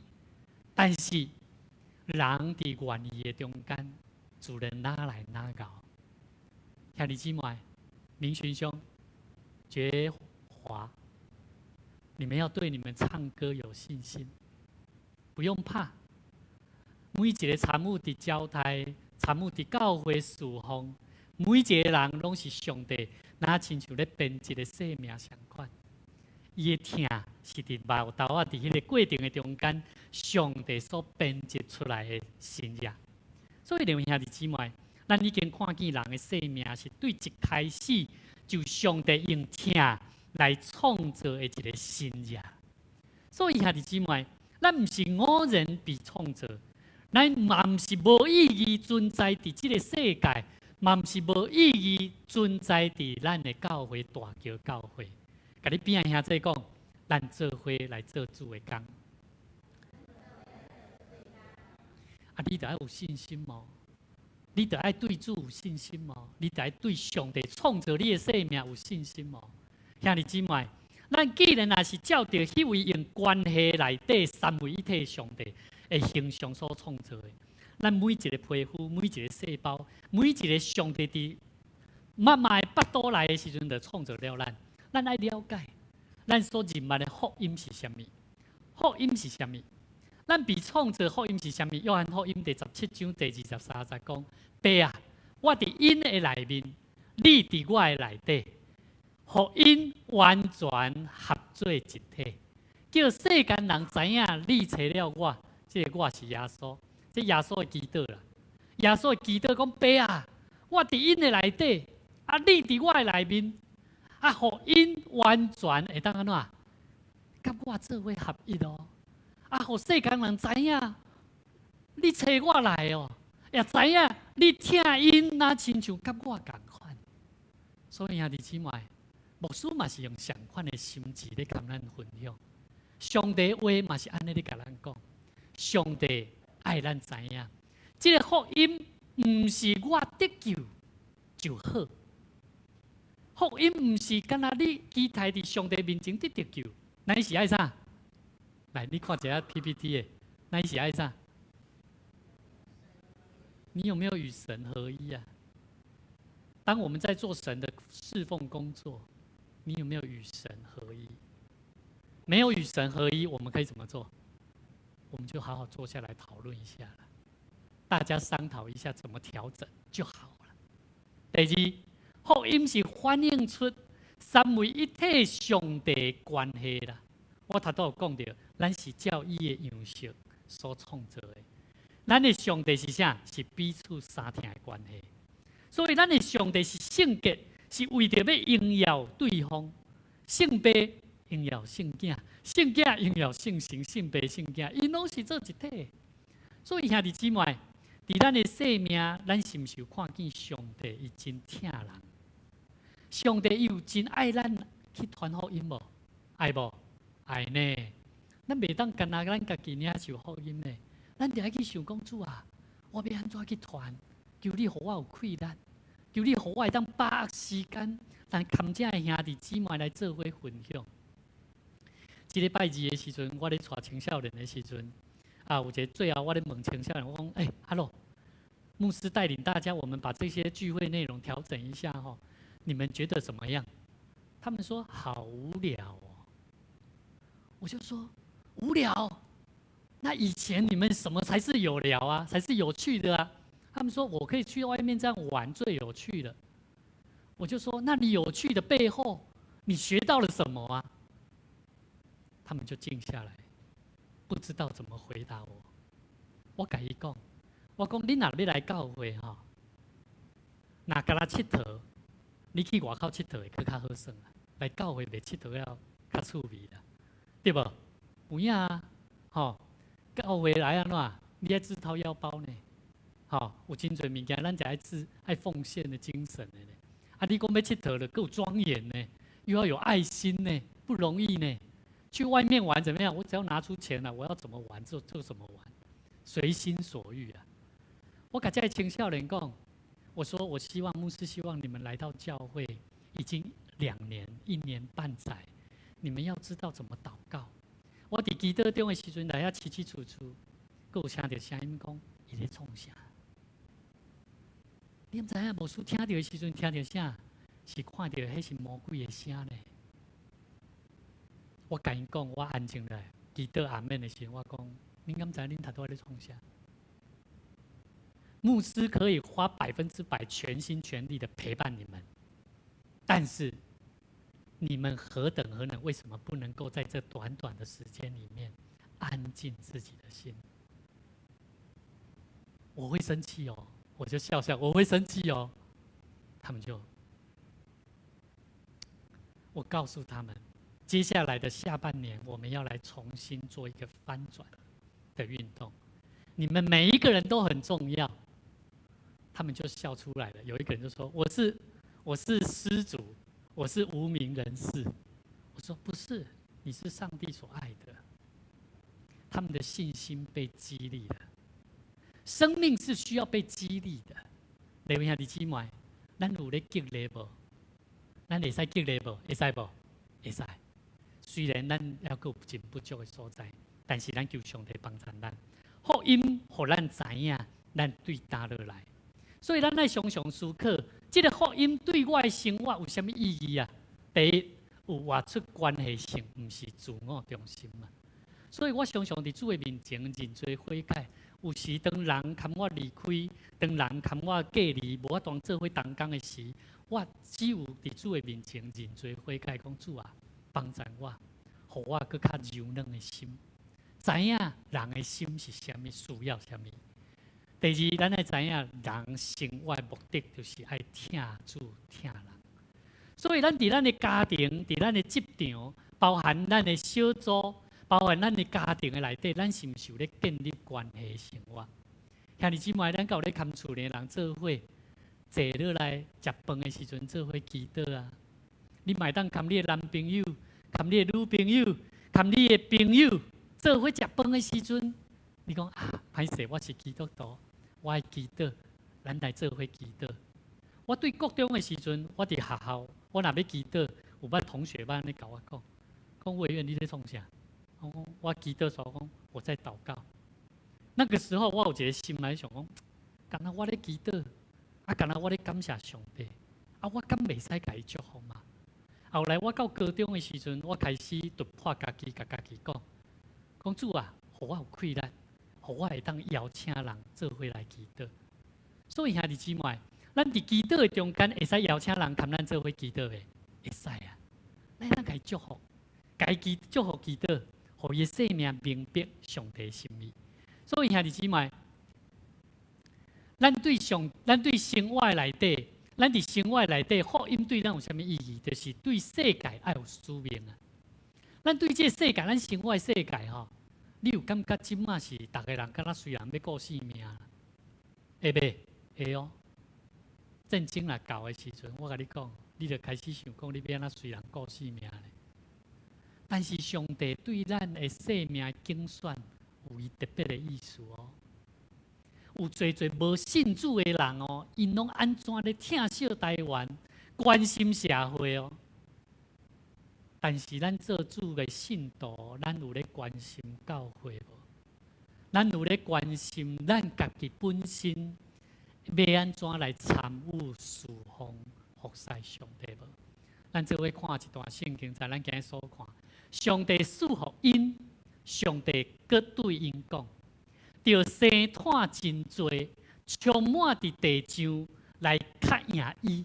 但是人佇願意的中間，自然哪來哪𠢕。兄弟姊妹，明尋兄、覺華，你們要對你們唱歌有信心，不用怕。每一个參與佇交代、參與佇教會侍奉，每一个人攏是上帝，若親像咧編織的生命相款。伊的疼是佇老豆仔佇彼个過程的中間，上帝所編織出來的新約。所以，兩位兄弟姊妹，咱已經看見人的生命是對一開始就上帝用疼來創造的一个新約。所以，兄弟姊妹，咱毋是偶然被創造，咱嘛毋是無意義存在佇這个世界，嘛毋是無意義存在佇咱的教會大橋教會。共你邊仔兄弟講，咱做伙來做主的工。啊，你著愛有信心哦，你著愛對主有信心哦，你著愛對上帝創造你的生命有信心哦。兄弟姊妹，咱既然若是照著彼位用關係內底三位一體上帝的形象所創造的，咱每一個皮膚、每一個細胞、每一個上帝佇媽媽的腹肚內的時陣就創造了咱，咱愛了解，咱所認捌的福音是啥物？福音是啥物？咱被創造福音是啥物？約翰福音第17章第23節講：爸啊，我佇𪜶的內面，你佇我的內底，予𪜶完全合做一體，叫世間人知影你差了我，這個我是耶穌，這耶穌的祈禱啦。耶穌的祈禱講：爸啊，我佇𪜶的內底，啊，你佇我的內面，啊，予𪜶完全會當按怎？佮我做伙合一哦。啊，予世間人知影，你差我來哦，也知影你疼𪜶，若親像佮我仝款。所以兄弟姊妹，牧師嘛是用相款的心志咧共咱分享。上帝話嘛是按呢咧共咱講，上帝愛咱知影，這个福音毋是我得救就好，福音毋是干焦你期待佇上帝面前得得救，乃是愛啥？來，你看一下 PPT 的，乃是愛啥？你有沒有與神合一啊？當我們在做神的侍奉工作，你有沒有與神合一？沒有與神合一，我們可以怎麼做？我們就好好坐下來討論一下了，大家商討一下怎麼調整就好了。第二，福音是反映出三位一體上帝關係啦。我頭拄有講著，咱是照伊的樣式所創造的。咱的上帝是啥？是彼此相疼的關係。所以咱的上帝是聖潔，是為著欲榮耀對方。聖父榮耀聖囝，聖囝榮耀聖神，聖父聖囝，𪜶攏是做一體。所以兄弟姊妹，佇咱的生命，咱是毋是有看見上帝伊真疼人？上帝伊有真愛咱去傳福音無？愛無？愛呢？咱袂當干焦咱家己領受福音呢？咱著愛去想講，主啊，我欲按怎去傳？求你予我有氣力，求你予我會當把握時間，來堪遮的兄弟姊妹來做伙分享。這禮拜二的時陣，我咧帶青少年的時陣，啊，有一個最後我咧問青少年，我講：欸，哈囉，牧師帶領大家，我們把這些聚會內容調整一下吼，你們覺得怎麼樣？他們說好無聊哦。我就說無聊，那以前你們什麼才是有聊啊，才是有趣的啊？他們說我可以去外面這樣玩最有趣的。我就說，那你有趣的背後，你學到了什麼啊？他們就靜下來，不知道怎麼回答我。我共伊講，我講你若欲來教會吼，若干焦𨑨迌，你去外口𨑨迌會閣較好耍啊。來教會袂𨑨迌了較趣味啦，對無？有影啊，吼，教會來按怎？你愛自掏腰包呢？吼，有真濟物件，咱就愛自愛奉獻的精神的呢。啊，你講欲𨑨迌了，閣有莊嚴呢，又要有愛心呢，不容易呢。去外面玩怎麼樣？我只要拿出錢來，我要怎麼玩就怎麼玩，隨心所欲啊。我共這个青少年講，我說我希望牧師希望你們來到教會已經2年1年半載，你們要知道怎麼禱告。我佇祈禱中的時陣來遐起起處處，閣有聽著聲音講，伊咧創啥？你毋知影牧師聽著的時陣聽著啥？是看著彼是魔鬼的聲呢。我共𪜶講，我安靜來，祈禱阿門的時陣，我講，恁敢知恁頭拄仔咧創啥？牧師可以花100%全心全力的陪伴你們，但是你們何等何能？為什麼不能夠在這短短的時間裡面安靜自己的心？我會生氣哦，我就笑笑，我會生氣哦。他們就，我告訴他們，接下來的下半年，我們要來重新做一個翻轉的運動。你們每一個人都很重要。他們就笑出來了。有一個人就說：“我是施主，我是無名人士。”我說：“不是，你是上帝所愛的。”他們的信心被激勵了。生命是需要被激勵的。各位兄弟姊妹，咱有咧激勵無？咱會使激勵無？會使無？會使。雖然咱猶閣有真不足的所在，但是咱求上帝幫助咱。福音予咱知影，咱對佗落來。所以咱愛常常思考，這个福音對我的生活有啥物意義啊？第一，有活出關係性，毋是自我中心啊。所以我常常佇主的面前認罪悔改。有時當人共我離開，當人共我隔離，無法度做伙同工的時，我只有佇主的面前認罪悔改，講主啊，幫助我，予我閣較柔軟的心，知影人的心是啥物，需要啥物。第二，咱愛知影人生活的目的就是愛疼主疼人。所以，咱佇咱的家庭，佇咱的職場，包含咱的小組，包含咱的家庭的內底，咱是毋是有咧建立關係生活？兄弟姊妹，咱敢有咧共厝內人做伙坐落來食飯的時陣做伙祈禱啊？你嘛會當共你的男朋友、共你的女朋友、共你的朋友做伙食飯的時陣，你講啊，歹勢，我是基督徒，我愛祈禱，咱來做伙祈禱。我對國中的時陣，我佇學校，我若欲祈禱，有捌同學捌按呢共我講，講委員你咧創啥？我講我祈禱時講我在禱告。那個時候我有一個心內想講，敢若我咧祈禱，啊，敢若我咧感謝上帝，啊，我敢袂使共伊祝福嗎？後來我到高中的時陣，我開始突破家己，共家己講，講主啊，予我有氣力，予我會當邀請人做伙來祈禱。所以兄弟姊妹，咱佇祈禱的中間，會使邀請人共咱做伙祈禱袂？會使啊！咱當共伊祝福，共伊祝福祈禱，予伊的生命明白上帝心意。所以兄弟姊妹，咱對生活內底，咱佇生活內底，福音對咱有啥物意義？就是對世界愛有使命啊！咱對這个世界，咱生活的世界吼，你有感覺這馬是逐个人敢若隨人欲顧性命？會袂？會哦。戰爭若到的時陣，我共你講，你就開始想講，你欲按怎隨人顧性命咧？但是上帝對咱的生命揀選有伊特別的意思哦。有濟濟無信主的人哦，𪜶攏按怎咧疼惜台灣、關心社會哦。但是咱做主的信徒，咱有咧關心教會無？咱有咧關心咱家己本身欲按怎來參與侍奉服侍上帝無？咱做伙看一段聖經，在咱今日所看，上帝賜福𪜶，上帝閣對𪜶講，著生湠真濟，充滿佇地上來較贏伊，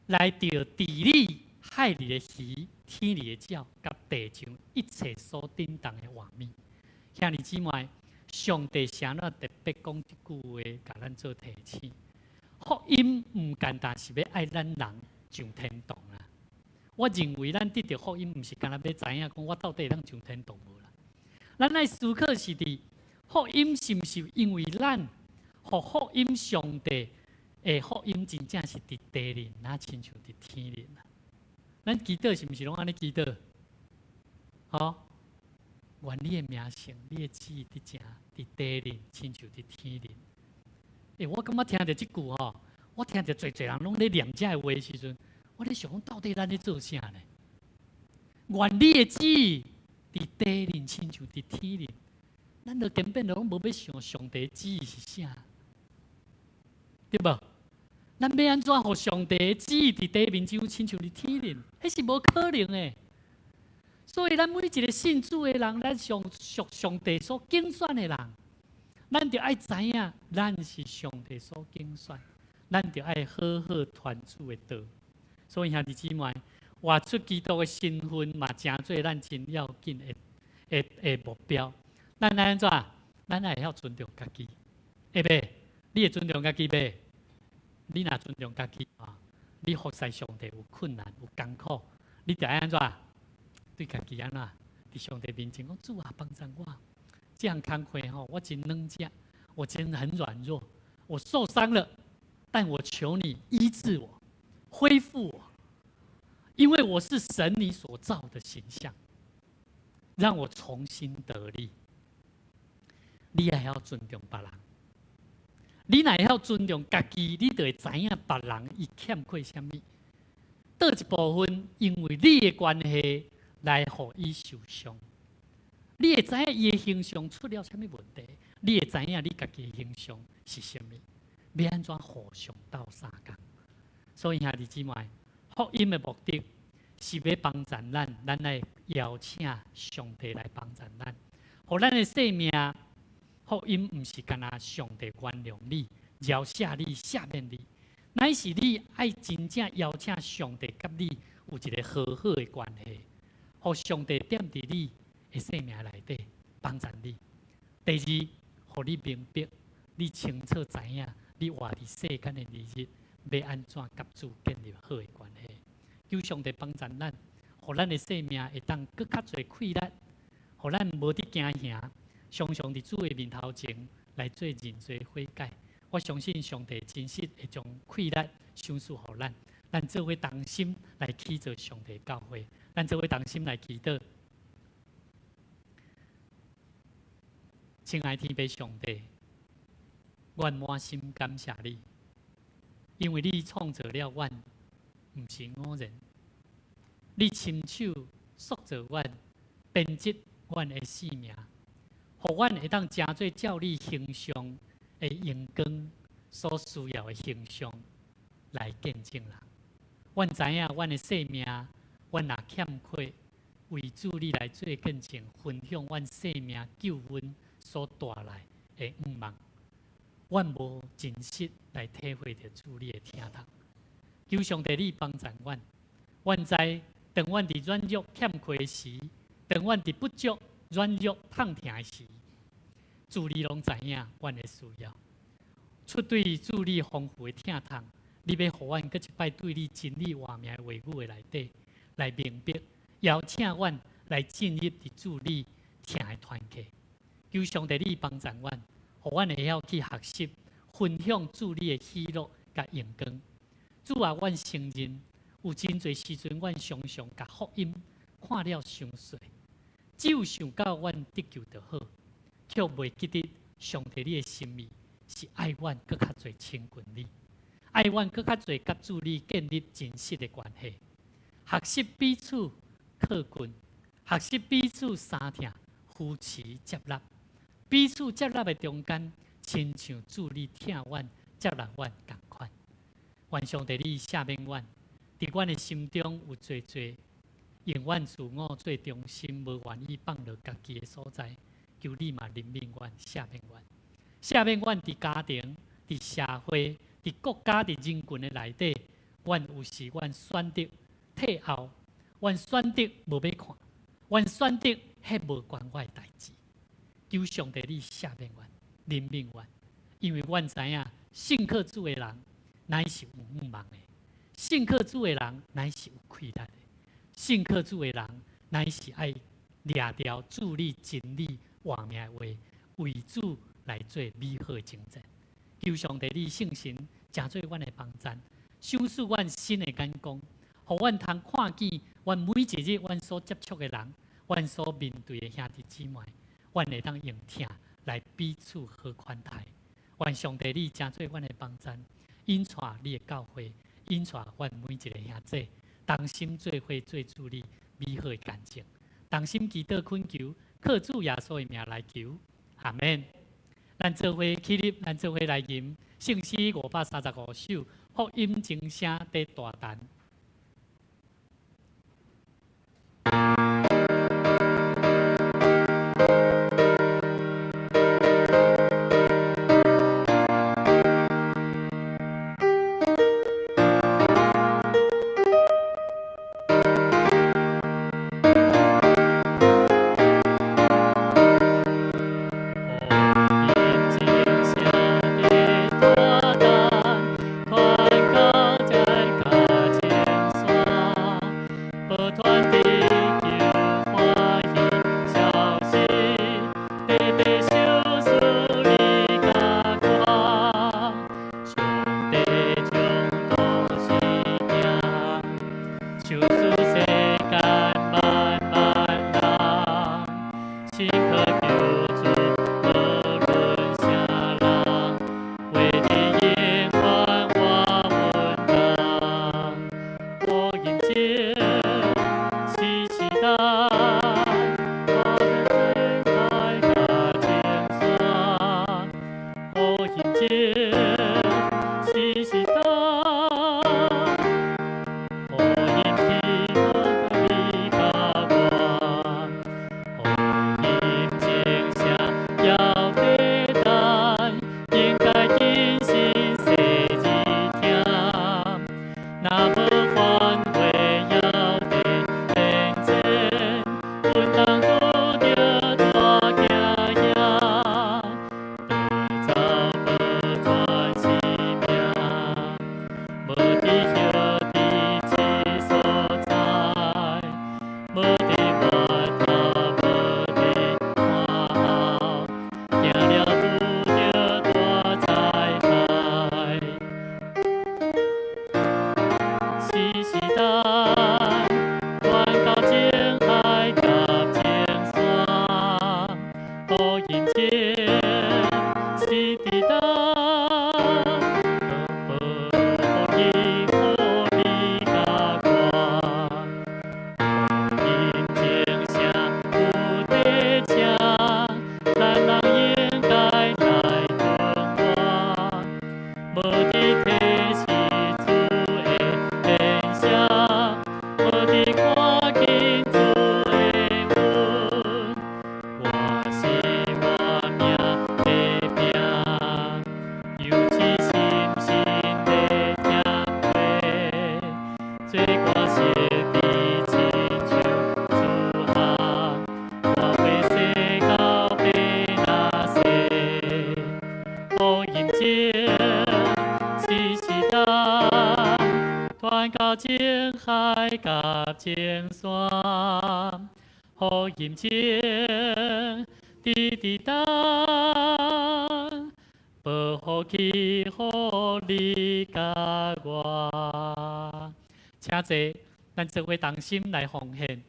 來著治理海裡的魚、天裡的鳥，佮地上一切所振動的活物。兄弟姊妹，上帝啥物特別講這句話，共咱做提醒。福音毋簡單是欲愛咱人上天堂啦。我認為咱得著福音，毋是干焦欲知影講我到底會當上天堂無啦。咱愛思考是佇福音是毋是因為咱，予福音上帝的福音真正是佇地面，若親像佇天面啊。咱祈禱是毋是攏按呢祈禱？吼，願你的名聖，你的旨意佇成佇地面，親像佇天面。欸，我感覺聽著這句吼，我聽著濟濟人攏咧念這个話的時陣，我咧想講到底咱咧做啥呢？願你的旨意佇地面，親像佇天面。咱就根本就攏無欲想上帝旨意是啥，對無？咱欲按怎予上帝的旨意佇地面，就親像佇天面？彼是無可能的。所以，咱每一个信主的人，咱上屬上帝所揀選的人，咱著愛知影，咱是上帝所揀選，咱著愛好好傳主的道。所以，兄弟姊妹，活出基督的身份嘛，成做咱真要緊的目標。咱愛按怎？咱愛會曉尊重家己，會袂？你會尊重家己袂？你若尊重家己啊，你服侍上帝有困難、有艱苦，你著愛按怎？對家己按怎？佇上帝面前講，主啊，幫助我。這項工課吼，我真軟弱，我真很軟弱，我受傷了，但我求你醫治我，恢復我，因為我是神你所造的形象，讓我重新得力。你也要尊重別人。你若會曉尊重家己，你就會知影別人伊欠缺啥物。佗一部分因為你的關係來予伊受傷。你會知影伊的形象出了啥物問題？你會知影你家己的形象是啥物？欲按怎互相鬥相共？所以兄弟姊妹，福音的目的是欲幫助咱，咱來邀請上帝來幫助咱，予咱的生命。福音毋是干焦上帝原諒你、饒赦你、赦免你，乃是你愛真正邀請上帝佮你有一个和好的關係，予上帝踮佇你的生命內底幫助你。第二，予你明白，你清楚知影，你活佇世間的日子，欲按怎佮主建立好的關係。求上帝幫助咱，予咱的生命會當閣較濟氣力，予咱無佇驚嚇，常常佇主的面頭前來做認罪悔改。我相信上帝真實會將氣力賞賜予咱，咱做伙同心來起造上帝教會，咱做伙同心來祈禱。親愛天父上帝，阮滿心感謝你，因為你創造了阮，毋是偶然。你親手塑造阮，編織阮的生命，予阮會當成做照你形象的榮光所需要的形象來見證人。阮知影，阮的生命，阮若欠缺為主你來做見證，分享阮生命救恩所帶來的向望，阮無真實來體會著主你的疼痛。求上帝你幫助阮，阮知當阮佇軟弱欠缺時，當阮佇不足、軟弱痛疼時，主你攏知影阮的需要。出對主你豐富的疼痛，你欲予阮閣一擺對你真理活命的話語的內底來明白，邀請阮來進入佇主你疼的團契。求上帝你幫助阮，予阮會曉去學習分享主你的喜樂佮榮光。主啊，阮承認有真濟時陣，阮常常共福音看了傷細，只有想到阮得救就好，卻袂記得上帝你的心意是愛阮閣較濟親近你，愛阮閣較濟佮主你建立真實的關係，學習彼此靠近，學習彼此相疼、扶持、接納，彼此接納的中間，親像主你疼阮、接納阮仝款。願上帝你赦免阮，佇阮的心中有濟濟用阮自我做中心，無願意放落家己的所在，求你嘛憐憫阮、赦免阮，赦免阮佇家庭、佇社會、佇國家、佇人群的內底，阮有時阮選擇退後，阮選擇無欲看，阮選擇彼無關我的代誌。求上帝你赦免阮、憐憫阮，因為阮知影信靠主的人乃是有向望的，信靠主的人乃是有氣力的，信靠主的人乃是愛掠著主你真理活命的話，為主來做美好的征戰。求上帝你聖神成做阮的幫贊，賞賜阮新的眼光，予阮通看見阮每一日阮所接觸的人，阮所面對的兄弟姊妹，阮會當用疼來彼此好款待。願上帝你成做阮的幫贊，引帶你的教會，引帶阮每一个兄弟，同心做伙做主你美好的見證，同心祈禱懇求，靠主耶穌的名來求，阿門。咱做伙起立，咱做伙來吟聖詩535首，福音真聲佇大陳。若無繁華猶佇眼前，阮通拄著大驚嚇，逃走保全性命，無佇歇佇這所在，無佇源頭，無佇岸後，行了拄著大災害。時時等，傳到前海佮前山，福音情是佇等，報福音予你佮我。福音情聲有在聽，咱人應該來轉換，無佇提示主的現聲，無佇看見主的恩，我是我命的拼，有志心心的聽話，做歌說佇親像主行，我會世到變若世，福音情時時等，傳到前海佮前山，福音情佇佇等，報福氣予你佮我。請坐，咱做伙同心來奉獻。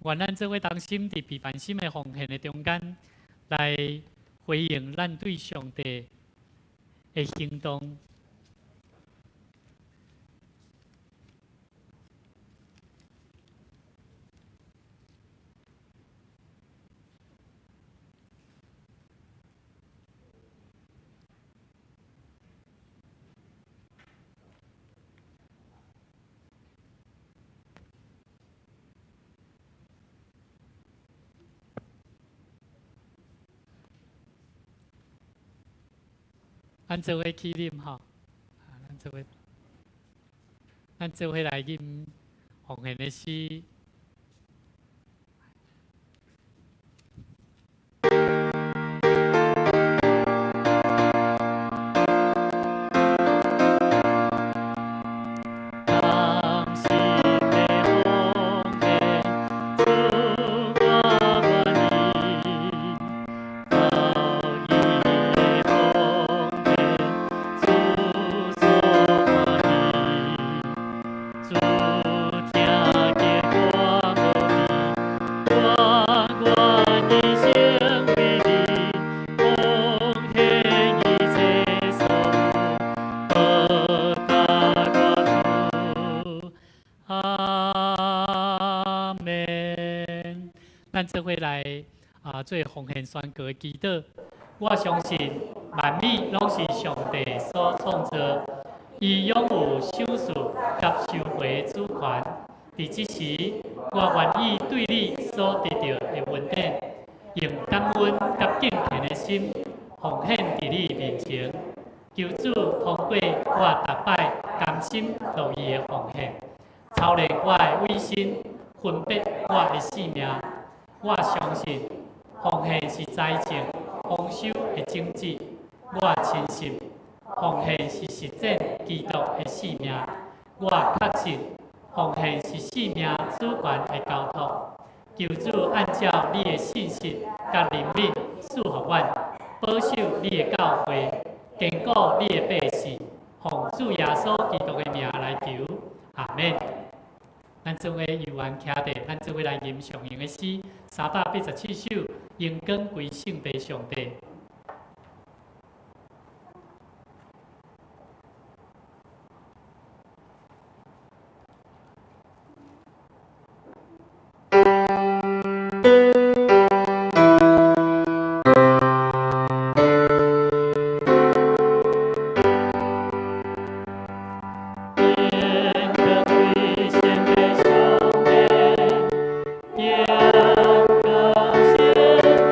願咱做伙同心佇彼辦心的奉獻的中間，來回應咱對上帝的行動。咱做伙起啉吼，啊，咱做伙來吟奉獻的詩。同心的奉獻，主我願意，道義的奉獻，主所歡喜。主聽見我無比，我願意成為你奉獻一切所有，報答我主。阿門。咱做伙來啊，做奉獻宣告的祈禱。我相信萬物攏是上帝所創造，伊擁有賞賜佮收回主權。佇這時，我願意對你所得著的恩典，用感恩佮敬虔的心奉獻佇你面前。求主通過我逐擺甘心樂意的奉獻，操練我的委身，分別我的性命。我相信奉獻是財政豐收的種子。我深信奉獻是實踐基督的性命。我確信奉獻是性命主權的交託。求主按照你的信實佮憐憫賜予阮，保守你的教會，堅固你的百姓。奉主耶穌基督的名來求，阿門。咱做伙猶原徛佇，咱做伙來吟上用的詩387首，榮光歸聖父上帝。榮光歸聖父上帝，榮光聖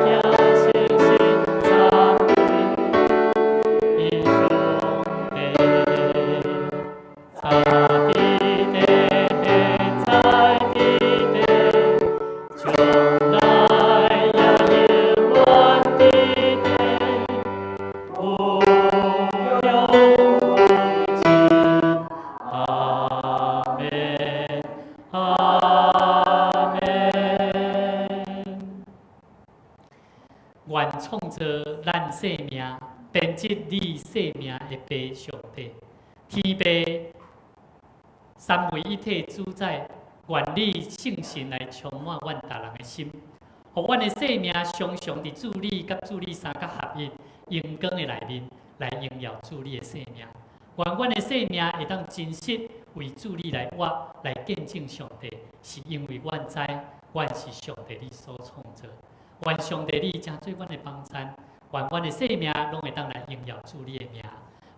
子聖神三位上帝，早佇咱生命，編織你生命的父上帝，天父三位一體主宰，願你聖神來充滿阮逐人的心，予阮的生命常常佇主你佮主你三角合一榮光的內面，來榮耀主你的生命。願阮的生命會當真實為主你來活，來見證上帝，是因為阮知，阮是上帝你所創造。願上帝你成做阮的幫贊，願阮的生命攏會當來榮耀主你的名。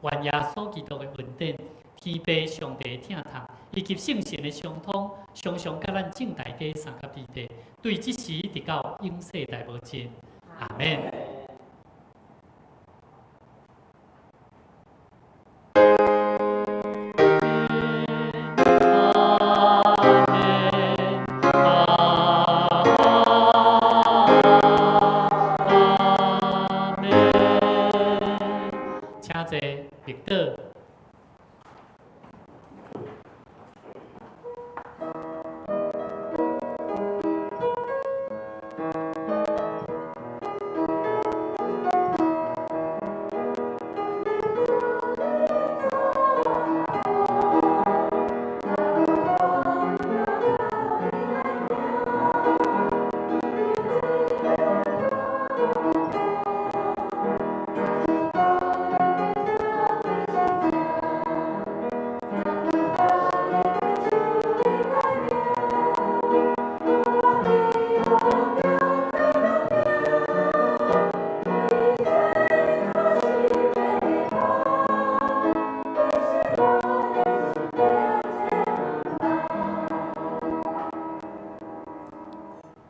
願耶穌基督的恩典、天父上帝的疼痛，以及聖神的相通，常常佮咱眾大家相佮佇佇，對這時直到永世代無盡。阿們。阿們，請坐，綠島。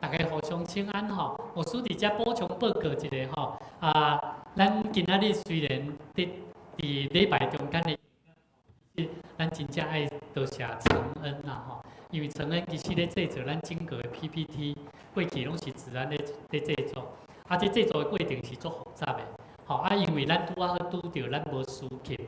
大家互相請安吼，牧師佇遮補充報告一下吼。啊，咱今仔日雖然佇佇禮拜中間的，咱真正愛多謝承恩啦吼，因為承恩其實咧製作咱整個的 PPT，過去攏是自然咧咧製作，啊，這製作的過程是足複雜的，吼啊，因為咱拄仔好拄著咱無司琴，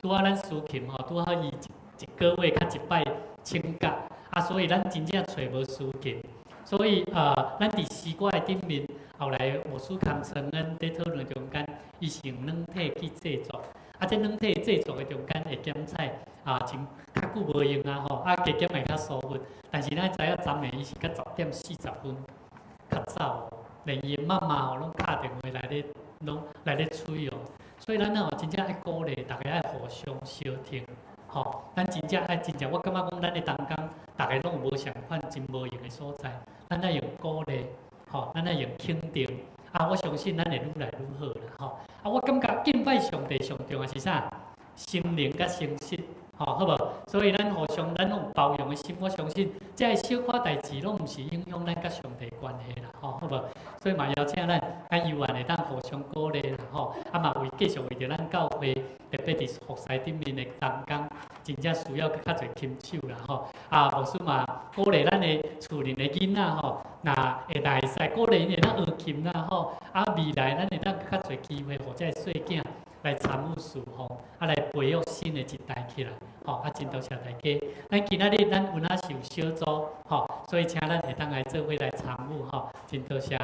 拄仔咱司琴吼，拄好伊一一個月較一擺請假，啊，所以咱真正揣無司琴。所以，咱佇詩歌的頂面，後來牧師兼承恩佇討論中間，伊是用軟體去製作，啊，這軟體製作的中間會檢採，啊，真較久無用啊吼，啊，加減會較舒服。但是咱知影，昨暝伊是到10點40分較早，連伊的媽媽吼攏敲電話來咧，攏來咧催哦。所以咱吼真正愛鼓勵，大家愛互相相挺。吼，咱真正愛真正，我感覺講咱的同工，逐个攏有無仝款真無閒的所在，咱愛用鼓勵，吼，咱愛用肯定，啊，我相信咱會愈來愈好啦，吼。啊，我感覺敬拜上帝上重要是啥？心靈佮誠實，吼，好無？所以咱互相，咱攏有包容的心，我相信這个小可代誌攏毋是影響咱佮上帝關係啦，吼，好無？所以嘛邀請咱，咱猶原會當互相鼓勵啦，吼。啊嘛為繼續為著咱教會，特別佇服侍頂面的同工，真正需要閣較濟親手啦，吼。啊，牧師嘛鼓勵咱的厝裡的囡仔吼，若會來會使鼓勵𪜶會當學琴啦，吼。啊，未來咱會當閣較濟機會，予這个細囝來參與侍奉，啊，來培育新的一代起來，吼。啊，真多謝大家。咱今仔日咱有哪是有小組，吼，所以請咱會當來做伙來參與，吼，真多謝。